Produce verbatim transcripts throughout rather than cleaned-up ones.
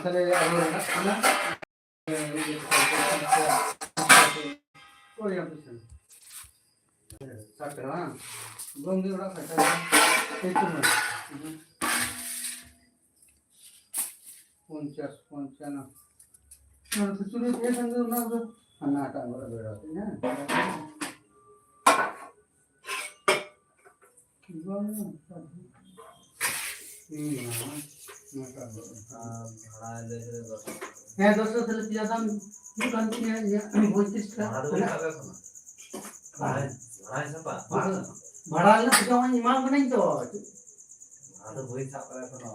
ᱛᱟᱦᱞᱮ ᱟᱵᱚ ᱨᱟᱠᱟᱵ ᱠᱟᱱᱟ᱾ ᱳᱭ ᱟᱯᱮ ᱥᱮᱱ᱾ ᱥᱟᱴ ᱴᱟᱠᱟ ᱵᱟᱝ? ᱜᱚᱢᱠᱮ ᱚᱲᱟᱜ ᱥᱟᱴ ᱴᱟᱠᱟ᱾ ᱮᱭ ᱛᱚ ᱢᱟ᱾ ᱯᱚᱧᱪᱟᱥ, ᱯᱚᱧᱪᱟᱱᱱᱚ᱾ ᱚᱱᱟ ᱠᱷᱩᱪᱨᱟᱹ ᱛᱟᱦᱮᱸ ᱠᱷᱟᱱ ᱫᱚ ᱚᱱᱟ ᱫᱚ ᱦᱟᱱᱟᱴᱟᱜ ᱜᱚᱨᱟ ᱵᱮᱲᱟ ᱛᱮ, ᱦᱮᱸ᱾ ᱵᱟᱝ, ᱦᱩᱸ, ᱦᱟᱱᱟᱴᱟᱜ ᱜᱚᱨᱟ᱾ ᱟᱨ ᱵᱷᱟᱲᱟ ᱞᱟᱹᱭ ᱠᱮᱫᱟ ᱫᱚᱥ ᱴᱟᱠᱟ᱾ ᱦᱮᱸ, ᱫᱚᱥ ᱴᱟᱠᱟ ᱛᱟᱦᱞᱮ ᱯᱮᱭᱟ ᱫᱟᱢ ᱦᱩᱭᱩᱜ ᱠᱟᱱ ᱛᱤᱧᱟ ᱤᱧᱟᱹᱜ ᱯᱚᱸᱭᱛᱨᱤᱥ ᱴᱟᱠᱟ᱾ ᱵᱷᱟᱲᱟ ᱫᱚ ᱵᱟᱹᱧ ᱥᱟᱵ ᱠᱟᱜ ᱠᱟᱱᱟ᱾ ᱵᱷᱟᱲᱟ, ᱵᱷᱟᱲᱟᱧ ᱥᱟᱵᱟ? ᱵᱷᱟᱲᱟ ᱨᱮᱱᱟᱜ ᱯᱚᱭᱥᱟ ᱢᱟᱧ ᱮᱢᱟᱢ ᱠᱟᱹᱱᱟᱹᱧ ᱛᱚ᱾ ᱟᱫᱚ ᱵᱟᱹᱧ ᱥᱟᱵ ᱠᱟᱫᱟ ᱮᱠᱷᱚᱱᱳ᱾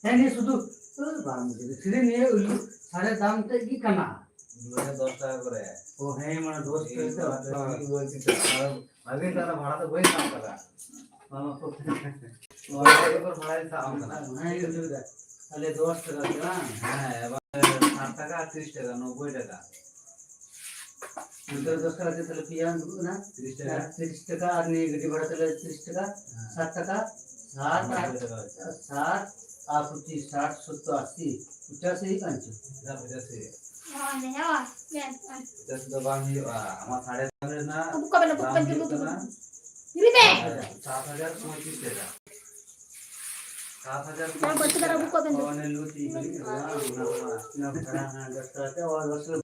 ᱦᱮᱸ, ᱱᱤᱭᱟᱹ ᱥᱩᱫᱷᱩ, ᱟᱹ, ᱵᱟᱝ ᱵᱩᱡᱷᱟᱹᱣ᱾ ᱥᱤᱨᱤᱧ ᱱᱤᱭᱟᱹ ᱟᱹᱞᱩ ᱥᱟᱲᱮ ᱫᱟᱢ ᱛᱮᱫ ᱜᱮ ᱠᱟᱱᱟ᱾ ᱫᱩ ᱦᱟᱡᱟᱨ ᱫᱚᱥ ᱴᱟᱠᱟ ᱠᱚᱨᱮ᱾ ᱚ, ᱦᱮᱸ, ᱢᱟᱱᱮ ᱫᱚᱥ ᱤᱧ ᱴᱟᱠᱟ ᱢᱟ ᱛᱚ᱾ ᱛᱤᱱᱟᱹᱜ ᱵᱟᱹᱲᱛᱤ ᱛᱮ, ᱟᱨ ᱟᱹᱵᱤᱱ ᱛᱟᱦᱚᱞᱮ ᱵᱷᱟᱲᱟ ᱫᱚ ᱵᱟᱹᱧ ᱥᱟᱵ ᱠᱟᱫᱟ᱾ ᱚ᱾ ᱱᱚᱣᱟ ᱫᱚ ᱮᱠᱵᱟᱨ ᱵᱷᱟᱲᱟᱧ ᱥᱟᱵ ᱟᱢ ᱠᱟᱱᱟ᱾ ᱦᱮᱸ, ᱤᱧ ᱵᱩᱡᱷᱟᱹᱣ ᱫᱟ᱾ ᱛᱟᱦᱞᱮ ᱫᱚᱥ ᱴᱟᱠᱟ ᱜᱮ ᱵᱟᱝ? ᱦᱮᱸ, ᱮᱵᱟᱨ ᱥᱟᱴ ᱴᱟᱠᱟ ᱟᱨ ᱛᱤᱨᱤᱥ ᱴᱟᱠᱟ, ᱱᱚᱵᱵᱳᱭ ᱴᱟᱠᱟ᱾ ᱱᱚᱛᱮ ᱫᱚᱥ ᱴᱟᱠᱟ ᱠᱟᱛᱮ ᱛᱟᱦᱞᱮ ᱯᱮᱭᱟ ᱫᱩᱲᱩᱵ ᱮᱱᱟ᱾ ᱛᱤᱨᱤᱥ ᱴᱟᱠᱟ᱾ ᱦᱮᱸ, ᱛᱤᱨᱤᱥ ᱴᱟᱠᱟ ᱟᱨ ᱱᱤᱭᱟᱹ ᱜᱟᱹᱰᱤ ᱵᱷᱟᱲᱟ ᱛᱟᱦᱞᱮ ᱛᱤᱨᱤᱥ ᱴᱟᱠᱟ, ᱦᱮᱸ᱾ ᱥᱟᱴ ᱴᱟᱠᱟ, ᱥᱟᱴ ᱟᱨ, ᱱᱚᱵᱵᱳᱭ ᱴᱟᱠᱟ ᱦᱚᱪᱪᱷᱮ᱾ ᱥᱟᱴ ᱟᱨ ᱯᱚᱸᱪᱤᱥ, ᱥᱟᱴ, ᱥᱚᱛᱛᱚᱨ, ᱟᱥᱤ, ᱯᱚᱸᱪᱟᱥᱤ ᱦᱩᱭᱩᱜ ᱠᱟᱱ ᱪᱚ᱾ ᱪᱮᱫᱟᱜ ᱯᱚᱸᱪᱟᱥᱤ? ᱦᱳᱭ, ᱦᱳᱭ, ᱵᱮᱥ, ᱵᱮᱥ᱾ ᱯᱚᱸᱪᱟᱥᱤ ᱫᱚ ᱵᱟᱝ ᱦᱩᱭᱩᱜᱼᱟ᱾ ᱟᱢᱟᱜ ᱥᱟᱲᱮ ᱫᱚᱥ ᱨᱮᱱᱟᱜ ᱟᱵᱚ ᱠᱚ ᱵᱮᱱᱟ, ᱫᱟᱢ ᱵᱚᱠᱚ ᱦᱩᱭᱩᱜ ᱵᱮᱱᱟ, ᱠᱟᱱᱟ, ᱵᱚᱠᱚ ᱵᱮᱱᱟ᱾ ᱥᱟᱛ ᱦᱟᱡᱟᱨ ᱯᱚᱸᱭᱛᱨᱤᱥ ᱴᱟᱠᱟ᱾ ᱥᱟᱛ ᱦᱟᱡᱟᱨ ᱡᱟᱦᱟᱸ ᱯᱚᱸᱭᱛᱨᱤᱥ ᱵᱟᱹᱲᱛᱤ ᱫᱷᱟᱨᱟ ᱴᱟᱠᱟ᱾ ᱵᱚᱠᱚ ᱵᱮᱱᱟ᱾ ᱚ, ᱚᱱᱮ ᱞᱩᱪᱤ ᱠᱚ ᱦᱩᱭᱩᱜ ᱠᱟᱱᱟ, ᱚᱱᱟ ᱠᱚ᱾ ᱚᱱᱟ ᱠᱚ ᱫᱷᱟᱨᱟ, ᱦᱮᱸ, ᱫᱚᱥ ᱴᱟᱠᱟ ᱛᱮ, ᱚ, ᱫᱚᱥ ᱴᱟᱠᱟ᱾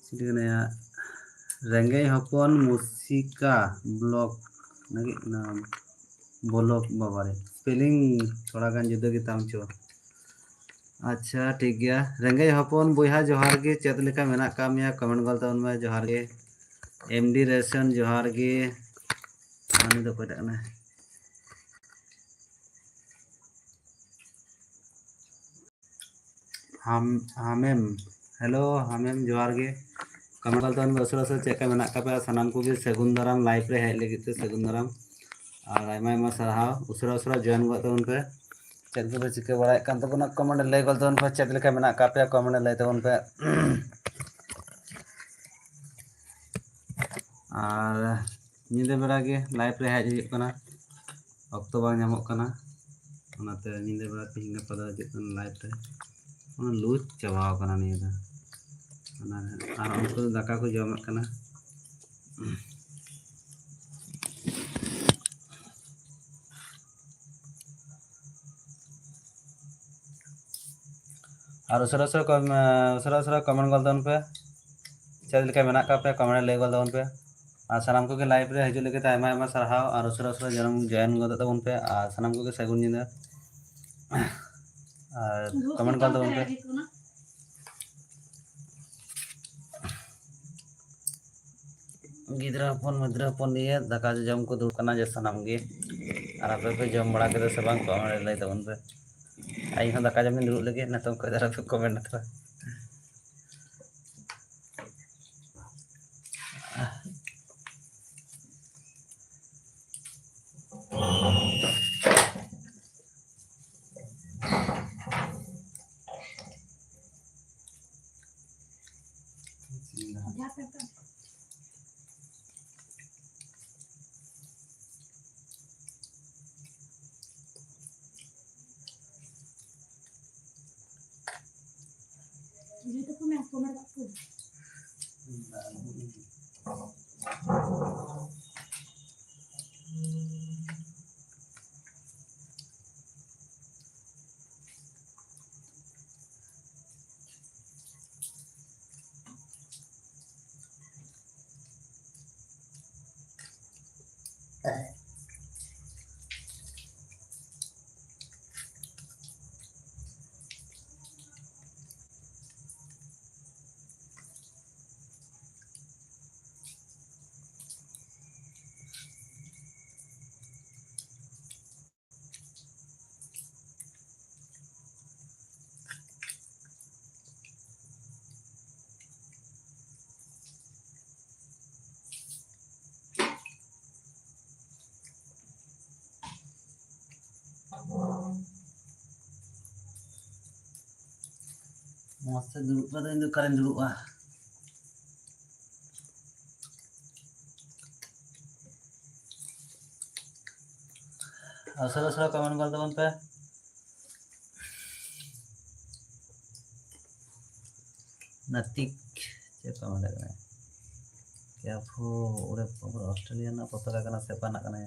ᱪᱮᱫ ᱠᱟᱱᱟ ᱭᱟ? ᱨᱮᱸᱜᱮᱡ ᱦᱚᱯᱚᱱ ᱢᱩᱥᱤᱠᱟ ᱵᱞᱚᱠ ᱞᱟᱹᱜᱤᱫ ᱚᱱᱟ ᱵᱚᱞᱚᱠ ᱵᱟᱵᱟᱨᱮ, spelling ᱛᱷᱚᱲᱟ ᱜᱟᱱ ᱡᱩᱫᱟᱹ ᱜᱮ ᱛᱟᱢ ᱪᱚ᱾ ᱟᱪᱪᱷᱟ, ᱴᱷᱤᱠ ᱜᱮᱭᱟ᱾ ᱨᱮᱸᱜᱮᱡ ᱦᱚᱯᱚᱱ ᱵᱚᱭᱦᱟ, ᱡᱚᱦᱟᱨ ᱜᱮ᱾ ᱪᱮᱫ ᱞᱮᱠᱟ ᱢᱮᱱᱟᱜ ᱟᱠᱟᱫ ᱢᱮᱭᱟ? ᱠᱚᱢᱮᱱᱴ ᱜᱚᱞ ᱛᱟᱵᱚᱱ ᱢᱮ᱾ ᱡᱚᱦᱟᱨ ᱜᱮ᱾ ᱮᱢ ᱰᱤ ᱨᱮᱥᱚᱱ, ᱡᱚᱦᱟᱨ ᱜᱮ᱾ ᱩᱱᱤ ᱫᱚ ᱚᱠᱚᱭᱴᱟᱜ ᱠᱟᱱᱟᱭ? ᱦᱟᱢ-, ᱦᱟᱢᱮᱢ᱾ ᱦᱮᱞᱳ, ᱦᱟᱢᱮᱢ, ᱡᱚᱦᱟᱨ ᱜᱮ᱾ ᱠᱚᱢᱮᱱᱴ ᱜᱚᱞ ᱛᱟᱵᱚᱱ ᱯᱮ ᱩᱥᱟᱹᱨᱟ ᱩᱥᱟᱹᱨᱟ, ᱪᱮᱫ ᱞᱮᱠᱟ ᱢᱮᱱᱟᱜ ᱟᱠᱟᱫ ᱯᱮᱭᱟ? ᱥᱟᱱᱟᱢ ᱠᱚᱜᱮ ᱥᱟᱹᱜᱩᱱ ᱫᱟᱨᱟᱢ, ᱞᱟᱭᱤᱵᱷ ᱨᱮ ᱦᱮᱡ ᱞᱟᱹᱜᱤᱫ ᱛᱮ ᱥᱟᱹᱜᱩᱱ ᱫᱟᱨᱟᱢ᱾ ᱟᱨ ᱟᱭᱢᱟ ᱟᱭᱢᱟ ᱥᱟᱨᱦᱟᱣ᱾ ᱩᱥᱟᱹᱨᱟ ᱩᱥᱟᱹᱨᱟ ᱡᱚᱭᱮᱱ ᱜᱚᱫ ᱛᱟᱵᱚᱱ ᱯᱮ᱾ ᱪᱮᱫ ᱠᱚᱯᱮ ᱪᱤᱠᱟᱹ ᱵᱟᱲᱟᱭᱮᱫ ᱠᱟᱱ ᱛᱟᱵᱚᱱᱟ? ᱠᱚᱢᱮᱱᱴ ᱨᱮ ᱞᱟᱹᱭ ᱜᱚᱫ ᱛᱟᱵᱚᱱ ᱯᱮ, ᱪᱮᱫ ᱞᱮᱠᱟ ᱢᱮᱱᱟᱜ ᱟᱠᱟᱫ ᱯᱮᱭᱟ? ᱠᱚᱢᱮᱱᱴ ᱨᱮ ᱞᱟᱹᱭ ᱛᱟᱵᱚᱱ ᱯᱮ᱾ ᱟᱨ ᱧᱤᱫᱟᱹ ᱵᱮᱲᱟ ᱜᱮ ᱞᱟᱭᱤᱵᱷ ᱨᱮ ᱦᱮᱡ ᱦᱩᱭᱩᱜ ᱠᱟᱱᱟ, ᱚᱠᱛᱚ ᱵᱟᱝ ᱧᱟᱢᱚᱜ ᱠᱟᱱᱟ, ᱚᱱᱟᱛᱮ ᱧᱤᱫᱟᱹ ᱵᱮᱲᱟ ᱛᱮᱦᱮᱧ ᱜᱟᱯᱟ ᱫᱚ ᱦᱤᱡᱩᱜ ᱠᱟᱱᱟ ᱞᱟᱭᱤᱵᱷ ᱨᱮ᱾ ᱚᱱᱟ ᱞᱩᱡᱽ ᱪᱟᱵᱟᱣ ᱠᱟᱱᱟ ᱱᱤᱭᱟᱹ ᱫᱚ᱾ ᱚᱱᱟ ᱟᱨ ᱩᱱᱠᱩ ᱫᱚ ᱫᱟᱠᱟ ᱠᱚ ᱡᱚᱢᱮᱫ ᱠᱟᱱᱟ᱾ ᱟᱨ ᱩᱥᱟᱹᱨᱟ ᱩᱥᱟᱹᱨᱟ ᱠᱚᱢ-, ᱩᱥᱟᱹᱨᱟ ᱩᱥᱟᱹᱨᱟ ᱠᱚᱢᱮᱱᱴ ᱜᱚᱞ ᱛᱟᱵᱚᱱ ᱯᱮ, ᱪᱮᱫ ᱞᱮᱠᱟ ᱢᱮᱱᱟᱜ ᱟᱠᱟᱫ ᱯᱮᱭᱟ? ᱠᱚᱢᱮᱱᱴ ᱨᱮ ᱞᱟᱹᱭ ᱜᱚᱞ ᱛᱟᱵᱚᱱ ᱯᱮ᱾ ᱟᱨ ᱥᱟᱱᱟᱢ ᱠᱚᱜᱮ ᱞᱟᱭᱤᱵᱷ ᱨᱮ ᱦᱤᱡᱩᱜ ᱞᱟᱹᱜᱤᱫ ᱛᱮ ᱟᱭᱢᱟ ᱟᱭᱢᱟ ᱥᱟᱨᱦᱟᱣ᱾ ᱟᱨ ᱩᱥᱟᱹᱨᱟ ᱩᱥᱟᱹᱨᱟ ᱡᱚᱭᱮᱱ, ᱡᱚᱭᱮᱱ ᱜᱚᱫᱚᱜ ᱛᱟᱵᱚᱱ ᱯᱮ᱾ ᱟᱨ ᱥᱟᱱᱟᱢ ᱠᱚᱜᱮ ᱥᱟᱹᱜᱩᱱ ᱧᱤᱫᱟᱹ᱾ ᱟᱨ ᱠᱚᱢᱮᱱᱴ ᱜᱚᱞ ᱛᱟᱵᱚᱱ ᱯᱮ᱾ ᱜᱤᱫᱽᱨᱟᱹ ᱦᱚᱯᱚᱱ ᱢᱤᱫᱽᱨᱟᱹ ᱦᱚᱯᱚᱱ ᱱᱤᱭᱟᱹ ᱫᱟᱠᱟ ᱡᱚᱢ ᱠᱚ ᱫᱩᱲᱩᱵ ᱠᱟᱱᱟ ᱡᱮ ᱥᱟᱱᱟᱢ ᱜᱮ᱾ ᱟᱨ ᱟᱯᱮ ᱯᱮ ᱡᱚᱢ ᱵᱟᱲᱟ ᱠᱮᱫᱟ ᱥᱮ ᱵᱟᱝ? ᱠᱚᱢᱮᱱᱴ ᱨᱮ ᱞᱟᱹᱭ ᱛᱟᱵᱚᱱ ᱯᱮ᱾ ᱟᱨ ᱤᱧ ᱦᱚᱸ ᱫᱟᱠᱟ ᱡᱚᱢ ᱤᱧ ᱫᱩᱲᱩᱵ ᱞᱟᱹᱜᱤᱫ, ᱱᱤᱛᱚᱝ ᱠᱷᱚᱱ ᱫᱚ ᱟᱞᱚ ᱯᱮ ᱠᱚᱢᱮᱱᱴ ᱦᱟᱛᱟᱲᱟ᱾ ᱢᱚᱡᱽ ᱛᱮ ᱫᱩᱲᱩᱵ ᱠᱟᱛᱮ ᱤᱧ ᱫᱚ ᱚᱠᱟᱨᱮᱧ ᱫᱩᱲᱩᱵᱼᱟ? ᱟᱥᱟᱲ ᱟᱥᱟᱲ ᱠᱚᱢᱮᱱᱴ ᱜᱚᱫ ᱛᱟᱵᱚᱱ ᱯᱮ᱾ ᱱᱟᱛᱤᱠ ᱪᱮᱫ ᱠᱚ ᱢᱮᱱᱮᱫ ᱠᱟᱱᱟ? ᱠᱮᱯᱷᱳ, ᱚᱸᱰᱮ ᱚᱥᱴᱨᱮᱞᱤᱭᱟ ᱨᱮᱱᱟᱜ ᱯᱚᱛᱟᱠᱟ ᱠᱟᱱᱟ ᱥᱮ ᱚᱠᱟ ᱨᱮᱱᱟᱜ ᱠᱟᱱᱟ?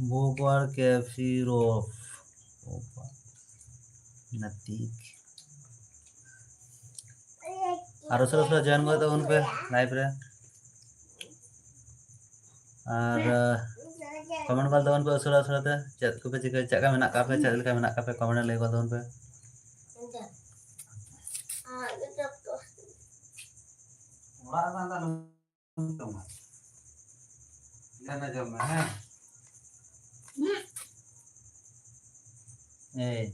ᱵᱳᱵᱟᱨ ᱠᱮᱯᱷᱤᱨᱳᱯ᱾ ᱱᱟᱛᱤᱠ᱾ ᱟᱨ ᱩᱥᱟᱹᱨᱟ ᱩᱥᱟᱹᱨᱟ ᱡᱚᱭᱮᱱ ᱜᱚᱫ ᱛᱟᱵᱚᱱ ᱯᱮ ᱞᱟᱭᱤᱵᱷ ᱨᱮ᱾ ᱟᱨ ᱠᱚᱢᱮᱱᱴ ᱜᱚᱫ ᱛᱟᱵᱚᱱ ᱯᱮ ᱩᱥᱟᱹᱨᱟ ᱩᱥᱟᱹᱨᱟ ᱛᱮ, ᱪᱮᱫ ᱠᱚᱯᱮ ᱪᱤᱠᱟᱹ, ᱪᱮᱫ ᱞᱮᱠᱟ ᱢᱮᱱᱟᱜ ᱠᱟᱜ ᱯᱮ, ᱪᱮᱫ ᱞᱮᱠᱟ ᱢᱮᱱᱟᱜ ᱠᱟᱜ ᱯᱮ, ᱠᱚᱢᱮᱱᱴ ᱨᱮ ᱞᱟᱹᱭ ᱜᱚᱫ ᱛᱟᱵᱚᱱ ᱯᱮ᱾ ᱚᱲᱟᱜ ᱨᱮ ᱛᱟᱦᱮᱸ ᱫᱚ ᱟᱞᱚᱢ ᱡᱚᱢᱟ᱾ ᱫᱷᱮᱭᱟᱱ ᱨᱮ ᱡᱚᱢ ᱢᱮ, ᱦᱮᱸ? ᱮᱭ᱾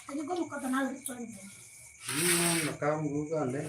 ᱟᱹᱰᱤ ᱠᱚᱢ ᱠᱚ ᱫᱚ ᱱᱟᱞ ᱨᱮ ᱪᱚᱲ ᱫᱚ᱾ ᱦᱩᱸ, ᱫᱟᱠᱟᱢ ᱟᱹᱜᱩ ᱠᱟᱜᱼᱟ ᱚᱸᱰᱮ᱾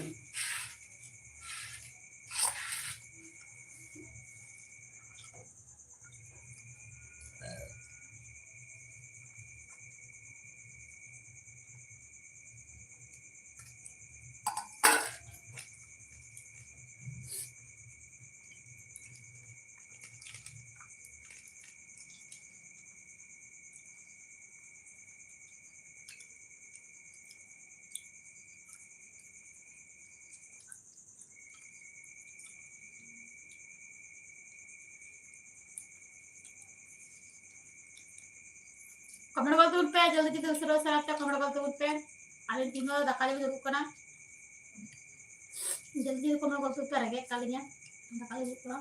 ᱠᱚᱢᱮᱱᱴ ᱜᱚᱫ ᱛᱟᱵᱚᱱ ᱯᱮ, ᱡᱚᱞᱫᱤ ᱡᱚᱞᱫᱤ ᱩᱥᱟᱹᱨᱟ ᱩᱥᱟᱹᱨᱟ ᱛᱮ ᱠᱚᱢᱮᱱᱴ ᱜᱚᱫ ᱛᱟᱵᱚᱱ ᱯᱮ᱾ ᱟᱹᱞᱤᱧ ᱛᱤᱱ ᱫᱚ ᱫᱟᱠᱟ ᱞᱤᱧ ᱫᱩᱲᱩᱵ ᱠᱟᱱᱟ᱾ ᱡᱚᱞᱫᱤ ᱠᱚᱢᱮᱱᱴ ᱜᱚᱫ ᱛᱟᱵᱚᱱ ᱯᱮ, ᱨᱮᱸᱜᱮᱡ ᱠᱟᱜ ᱞᱤᱧᱟ᱾ ᱫᱟᱠᱟ ᱞᱤᱧ ᱫᱩᱲᱩᱵ ᱠᱟᱱᱟ᱾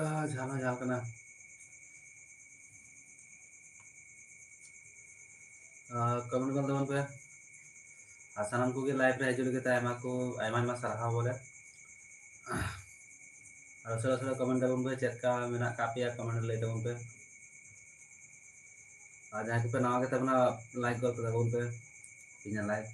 ᱟᱦ, ᱡᱷᱟᱞ ᱦᱚᱸ ᱡᱷᱟᱞ ᱠᱟᱱᱟ᱾ ᱟᱨ comment ᱜᱚᱫ ᱛᱟᱵᱚᱱ ᱯᱮ᱾ ᱟᱨ ᱥᱟᱱᱟᱢ ᱠᱚᱜᱮ live ᱨᱮ ᱦᱤᱡᱩᱜ ᱞᱟᱹᱜᱤᱫ ᱛᱮ ᱟᱭᱢᱟ ᱠᱚ, ᱟᱭᱢᱟ ᱟᱭᱢᱟ ᱥᱟᱨᱦᱟᱣ ᱵᱚᱞᱮ᱾ ᱟᱨ ᱩᱥᱟᱹᱨᱟ ᱩᱥᱟᱹᱨᱟ comment ᱛᱟᱵᱚᱱ ᱯᱮ, ᱪᱮᱫ ᱞᱮᱠᱟ ᱢᱮᱱᱟᱜ ᱟᱠᱟᱫ ᱯᱮᱭᱟ comment ᱨᱮ ᱞᱟᱹᱭ ᱛᱟᱵᱚᱱ ᱯᱮ᱾ ᱟᱨ ᱡᱟᱦᱟᱸᱭ ᱠᱚᱯᱮ ᱱᱟᱣᱟ ᱜᱮ ᱛᱟᱵᱚᱱᱟ, like ᱜᱚᱫ ᱛᱟᱵᱚᱱ ᱯᱮ ᱤᱧᱟᱹᱜ live᱾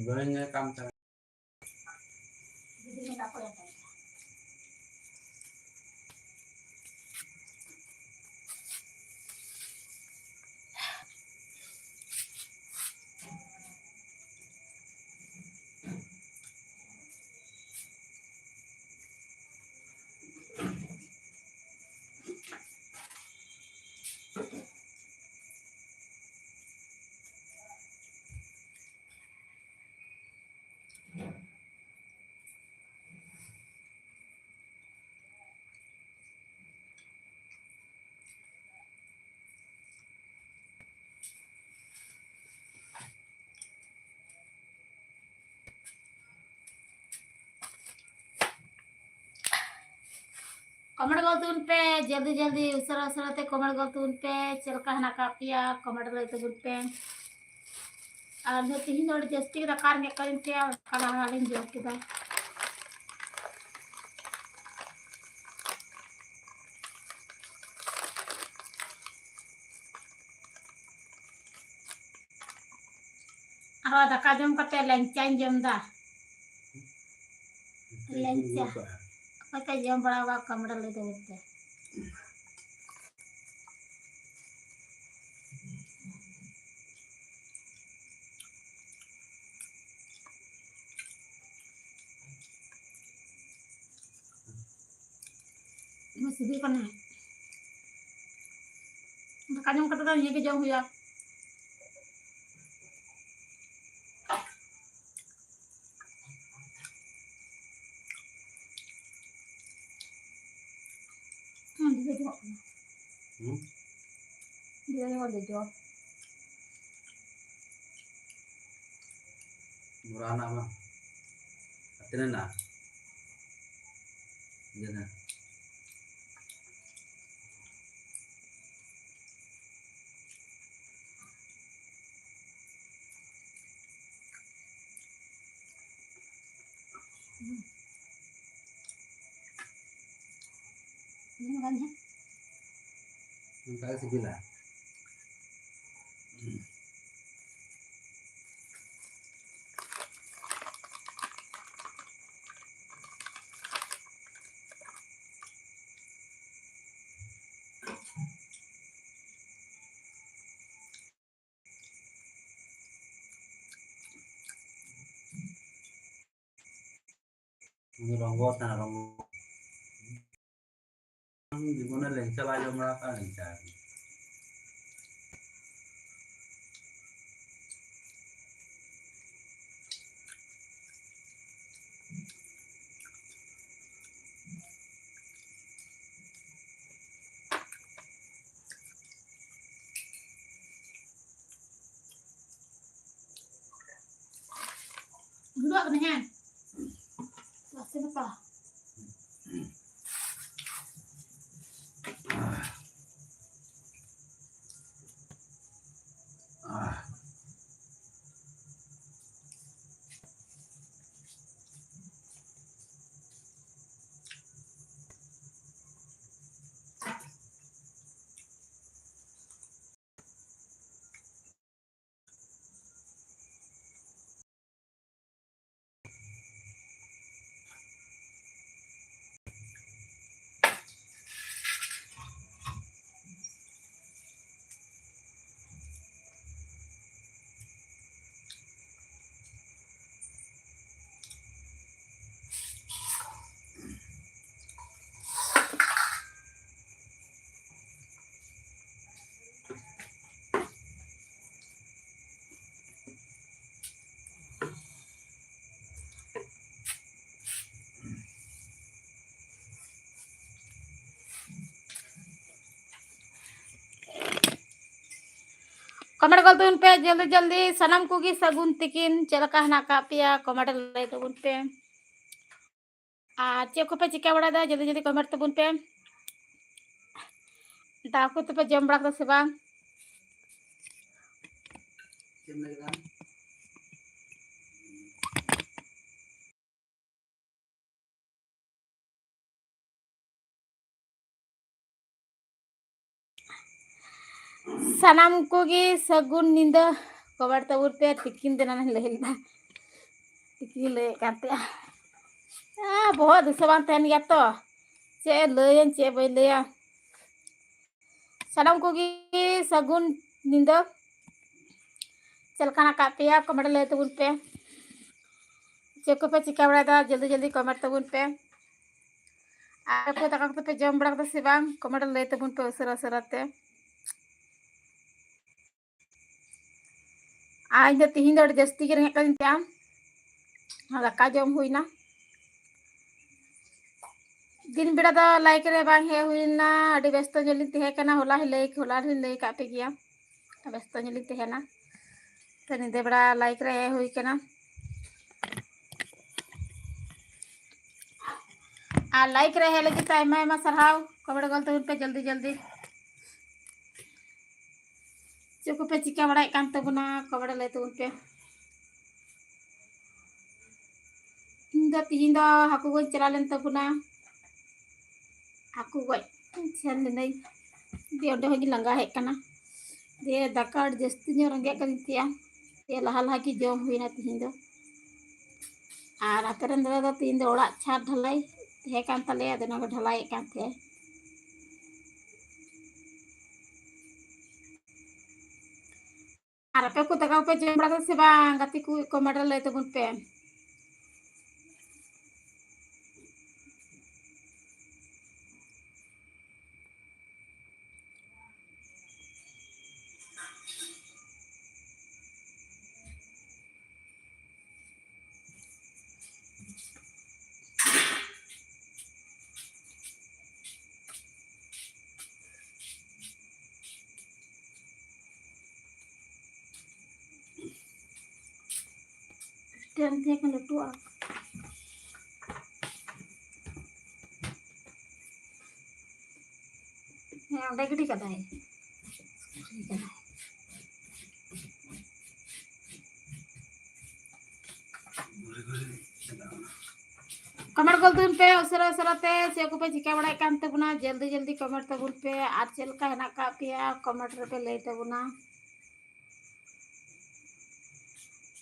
ᱵᱟᱹᱧ ᱧᱮᱞ ᱠᱟᱱ ᱛᱟᱦᱮᱸᱫ᱾ Comment ᱜᱚᱞ ᱛᱟᱵᱚᱱ ᱯᱮ, ᱡᱚᱞᱫᱤ ᱡᱚᱞᱫᱤ, ᱩᱥᱟᱹᱨᱟ ᱩᱥᱟᱹᱨᱟ ᱛᱮ comment ᱜᱚᱞ ᱛᱟᱵᱚᱱ ᱯᱮ᱾ ᱪᱮᱫ ᱞᱮᱠᱟ ᱦᱮᱱᱟᱜ ᱟᱠᱟᱫ ᱯᱮᱭᱟ, comment ᱞᱟᱹᱭ ᱛᱟᱵᱚᱱ ᱯᱮ᱾ ᱟᱨ ᱫᱚ ᱛᱤᱦᱤᱧ ᱫᱚ ᱟᱹᱰᱤ ᱡᱟᱹᱥᱛᱤ ᱜᱮ ᱫᱟᱠᱟ ᱨᱮᱸᱜᱮᱡ ᱠᱟᱫᱤᱧ ᱛᱮ, ᱫᱟᱠᱟ ᱞᱟᱦᱟ ᱞᱤᱧ ᱡᱚᱢ ᱠᱮᱫᱟ᱾ ᱟᱨᱦᱚᱸ ᱫᱟᱠᱟ ᱡᱚᱢ ᱠᱟᱛᱮ ᱞᱮᱝᱪᱟᱧ ᱡᱚᱢ ᱫᱟ᱾ ᱞᱮᱝᱪᱟ᱾ ᱚᱠᱚᱭ ᱯᱮ ᱡᱚᱢ ᱵᱟᱲᱟ ᱟᱠᱟᱫ ᱠᱚᱣᱟ, ᱢᱮᱰᱟᱢ ᱞᱟᱹᱭ ᱛᱟᱵᱚᱱ ᱯᱮ᱾ ᱦᱤᱡᱩᱜ ᱠᱟᱱᱟ᱾ ᱫᱟᱠᱟ ᱡᱚᱢ ᱠᱟᱛᱮ ᱫᱚ ᱱᱤᱭᱟᱹ ᱜᱮ ᱡᱚᱢ ᱦᱩᱭᱩᱜᱼᱟ᱾ ᱦᱩᱸ, ᱫᱷᱤᱨᱮ ᱡᱚᱢᱟᱜ ᱠᱟᱱᱟ᱾ ᱦᱩᱸ? ᱫᱷᱤᱨᱮ ᱧᱚᱜ ᱫᱮᱡᱚᱜ᱾ ᱵᱚᱨᱟ ᱦᱮᱱᱟᱜᱼᱟ ᱵᱟᱝ? ᱟᱨ ᱛᱤᱱᱟᱹᱜ ᱦᱮᱱᱟᱜᱼᱟ? ᱤᱭᱟᱹ ᱦᱮᱱᱟᱜᱼᱟ᱾ ᱚᱱᱠᱟ ᱜᱮ ᱥᱤᱵᱤᱞᱟ᱾ ᱨᱚᱝᱜᱚ ᱛᱟᱦᱮᱱᱟ, ᱨᱚᱝᱜᱚ᱾ ᱡᱤᱵᱚᱱᱮ ᱞᱮᱝᱪᱟ ᱵᱟᱭ ᱡᱚᱢ ᱵᱟᱲᱟ ᱟᱠᱟᱫᱼᱟ, ᱞᱮᱝᱪᱟ᱾ ᱫᱩᱲᱩᱵ ᱠᱟᱱᱟ, ᱦᱮᱸ᱾ ᱨᱟᱥᱮ ᱫᱟᱠᱟ᱾ ᱠᱚᱢᱮᱱᱴ ᱜᱚᱞ ᱛᱟᱵᱚᱱ ᱯᱮ ᱡᱚᱞᱫᱤ ᱡᱚᱞᱫᱤ᱾ ᱥᱟᱱᱟᱢ ᱠᱚᱜᱮ ᱥᱟᱹᱜᱩᱱ ᱛᱤᱠᱤᱱ, ᱪᱮᱫ ᱞᱮᱠᱟ ᱦᱮᱱᱟᱜ ᱟᱠᱟᱫ ᱯᱮᱭᱟ? ᱠᱚᱢᱮᱱᱴ ᱞᱟᱹᱭ ᱛᱟᱵᱚᱱ ᱯᱮ᱾ ᱟᱨ ᱪᱮᱫ ᱠᱚᱯᱮ ᱪᱤᱠᱟᱹ ᱵᱟᱲᱟᱭᱮᱫᱟ? ᱡᱚᱞᱫᱤ ᱡᱚᱞᱫᱤ ᱠᱚᱢᱮᱱᱴ ᱛᱟᱵᱚᱱ ᱯᱮ᱾ ᱫᱟᱠᱟ ᱠᱚ ᱛᱚᱯᱮ ᱡᱚᱢ ᱵᱟᱲᱟ ᱠᱮᱫᱟ ᱥᱮ ᱵᱟᱝ? ᱥᱟᱱᱟᱢ ᱠᱚᱜᱮ ᱥᱟᱹᱜᱩᱱ ᱧᱤᱫᱟᱹ᱾ ᱠᱚᱢᱮᱱᱴ ᱛᱟᱵᱚᱱ ᱯᱮ, ᱛᱤᱠᱤᱱ ᱫᱚ ᱮᱱᱟᱱ ᱞᱟᱹᱭ ᱞᱮᱫᱟ, ᱛᱤᱠᱤᱱ ᱞᱟᱹᱭᱮᱫ ᱠᱟᱱ ᱛᱟᱦᱮᱸᱫᱼᱟ᱾ ᱟᱨ ᱵᱚᱦᱚᱜ ᱫᱤᱥᱟᱹ ᱵᱟᱝ ᱛᱟᱦᱮᱱ ᱜᱮᱭᱟ ᱛᱚ, ᱪᱮᱫ ᱞᱟᱹᱭᱟᱹᱧ ᱪᱮᱫ ᱵᱟᱹᱧ ᱞᱟᱹᱭᱟ᱾ ᱥᱟᱱᱟᱢ ᱠᱚᱜᱮ ᱥᱟᱹᱜᱩᱱ ᱧᱤᱫᱟᱹ᱾ ᱪᱮᱫ ᱞᱮᱠᱟ ᱦᱮᱱᱟᱜ ᱟᱠᱟᱫ ᱯᱮᱭᱟ? ᱠᱚᱢᱮᱱᱴ ᱞᱟᱹᱭ ᱛᱟᱵᱚᱱ ᱯᱮ᱾ ᱪᱮᱫ ᱠᱚᱯᱮ ᱪᱤᱠᱟᱹ ᱵᱟᱲᱟᱭᱮᱫᱟ? ᱡᱚᱞᱫᱤ ᱡᱚᱞᱫᱤ ᱠᱚᱢᱮᱱᱴ ᱛᱟᱵᱚᱱ ᱯᱮ᱾ ᱟᱨ ᱟᱯᱮ ᱫᱟᱠᱟ ᱠᱚᱫᱚ ᱯᱮ ᱡᱚᱢ ᱵᱟᱲᱟ ᱠᱮᱫᱟ ᱥᱮ ᱵᱟᱝ? ᱠᱚᱢᱮᱱᱴ ᱞᱟᱹᱭ ᱛᱟᱵᱚᱱ ᱯᱮ ᱩᱥᱟᱹᱨᱟ ᱩᱥᱟᱹᱨᱟ ᱛᱮ᱾ ᱟᱨ ᱤᱧ ᱫᱚ ᱛᱤᱦᱤᱧ ᱫᱚ ᱟᱹᱰᱤ ᱡᱟᱹᱥᱛᱤ ᱜᱮ ᱨᱮᱸᱜᱮᱡ ᱠᱟᱹᱫᱤᱧ ᱛᱟᱦᱮᱸᱜᱼᱟ᱾ ᱟᱨ ᱫᱟᱠᱟ ᱡᱚᱢ ᱦᱩᱭᱱᱟ᱾ ᱫᱤᱱ ᱵᱮᱲᱟ ᱫᱚ ᱞᱟᱭᱤᱠ ᱨᱮ ᱵᱟᱝ ᱦᱮᱡ ᱦᱩᱭ ᱞᱮᱱᱟ, ᱟᱹᱰᱤ ᱵᱮᱥᱛᱚ ᱧᱚᱜ ᱞᱤᱧ ᱛᱟᱦᱮᱸ ᱠᱟᱱᱟ᱾ ᱦᱚᱞᱟ ᱦᱤᱞᱟᱹᱭ ᱦᱚᱞᱟ ᱞᱤᱧ ᱞᱟᱹᱭ ᱟᱠᱟᱫ ᱯᱮ ᱜᱮᱭᱟ, ᱵᱮᱥᱛᱚ ᱧᱚᱜ ᱞᱤᱧ ᱛᱟᱦᱮᱱᱟ᱾ ᱛᱚ ᱧᱤᱫᱟᱹ ᱵᱮᱲᱟ ᱞᱟᱭᱤᱠ ᱨᱮ ᱦᱮᱡ ᱦᱩᱭ ᱠᱟᱱᱟ᱾ ᱟᱨ ᱞᱟᱭᱤᱠ ᱨᱮ ᱦᱮᱡ ᱞᱟᱹᱜᱤᱫ ᱛᱮ ᱟᱭᱢᱟ ᱟᱭᱢᱟ ᱥᱟᱨᱦᱟᱣ᱾ ᱠᱚᱢᱮᱱᱴ ᱜᱚᱞ ᱛᱟᱵᱚᱱ ᱯᱮ ᱡᱚᱞᱫᱤ ᱡᱚᱞᱫᱤ᱾ ᱪᱮᱫ ᱠᱚᱯᱮ ᱪᱤᱠᱟᱹ ᱵᱟᱲᱟᱭᱮᱫ ᱠᱟᱱ ᱛᱟᱵᱚᱱᱟ? ᱠᱚᱢᱮᱱᱴ ᱞᱟᱹᱭ ᱛᱟᱵᱚᱱ ᱯᱮ᱾ ᱤᱧ ᱫᱚ ᱛᱤᱦᱤᱧ ᱫᱚ ᱦᱟᱹᱠᱩ ᱜᱚᱡ ᱪᱟᱞᱟᱣ ᱞᱮᱱ ᱛᱟᱵᱚᱱᱟ᱾ ᱦᱟᱹᱠᱩ ᱜᱚᱡ ᱥᱮᱱ ᱞᱮᱱᱟᱹᱧ᱾ ᱫᱤᱭᱮ ᱚᱸᱰᱮ ᱠᱷᱚᱱ ᱜᱮ ᱞᱟᱸᱜᱟ ᱦᱮᱡ ᱠᱟᱱᱟ᱾ ᱫᱤᱭᱮ ᱫᱟᱠᱟ ᱟᱹᱰᱤ ᱡᱟᱹᱥᱛᱤ ᱧᱚᱜ ᱨᱮᱸᱜᱮᱡ ᱠᱟᱹᱫᱤᱧ ᱛᱟᱦᱮᱸᱜᱼᱟ᱾ ᱫᱤᱭᱮ ᱞᱟᱦᱟ ᱞᱟᱦᱟ ᱜᱮ ᱡᱚᱢ ᱦᱩᱭᱱᱟ ᱛᱤᱦᱤᱧ ᱫᱚ᱾ ᱟᱨ ᱟᱯᱮ ᱨᱮᱱ ᱫᱟᱫᱟ ᱫᱚ ᱛᱤᱦᱤᱧ ᱫᱚ ᱚᱲᱟᱜ ᱪᱷᱟᱫᱽ ᱰᱷᱟᱞᱟᱭ ᱛᱟᱦᱮᱸ ᱠᱟᱱ ᱛᱟᱞᱮᱭᱟ, ᱟᱫᱚ ᱚᱱᱟ ᱠᱚ ᱰᱷᱟᱞᱟᱭᱮᱫ ᱠᱟᱱ ᱛᱟᱦᱮᱸᱜᱼᱟᱭ᱾ ᱟᱨ ᱟᱯᱮ ᱠᱚ ᱫᱟᱠᱟ ᱠᱚᱯᱮ ᱡᱚᱢ ᱵᱟᱲᱟ ᱠᱮᱫᱟ ᱥᱮ ᱵᱟᱝ? ᱜᱟᱛᱮ ᱠᱚ ᱠᱚᱢᱮᱱᱴ ᱨᱮ ᱞᱟᱹᱭ ᱛᱟᱵᱚᱱ ᱯᱮ᱾ ᱴᱷᱮᱱ ᱛᱟᱦᱮᱸ ᱠᱟᱱᱟ ᱞᱟᱹᱴᱩᱣᱟᱜ᱾ ᱦᱮᱸ, ᱚᱸᱰᱮ ᱜᱤᱰᱤ ᱠᱟᱫᱟᱭ᱾ ᱜᱤᱰᱤ ᱠᱟᱫᱟᱭ᱾ ᱠᱚᱢᱮᱱᱴ ᱜᱚᱞ ᱛᱟᱵᱚᱱ ᱯᱮ ᱩᱥᱟᱹᱨᱟ ᱩᱥᱟᱹᱨᱟ ᱛᱮ, ᱪᱮᱫ ᱠᱚᱯᱮ ᱪᱤᱠᱟᱹ ᱵᱟᱲᱟᱭᱮᱫ ᱠᱟᱱ ᱛᱟᱵᱚᱱᱟ, ᱡᱚᱞᱫᱤ ᱡᱚᱞᱫᱤ ᱠᱚᱢᱮᱱᱴ ᱛᱟᱵᱚᱱ ᱯᱮ᱾ ᱟᱨ ᱪᱮᱫ ᱞᱮᱠᱟ ᱦᱮᱱᱟᱜ ᱟᱠᱟᱫ ᱯᱮᱭᱟ, ᱠᱚᱢᱮᱱᱴ ᱨᱮᱯᱮ ᱞᱟᱹᱭ ᱛᱟᱵᱚᱱᱟ᱾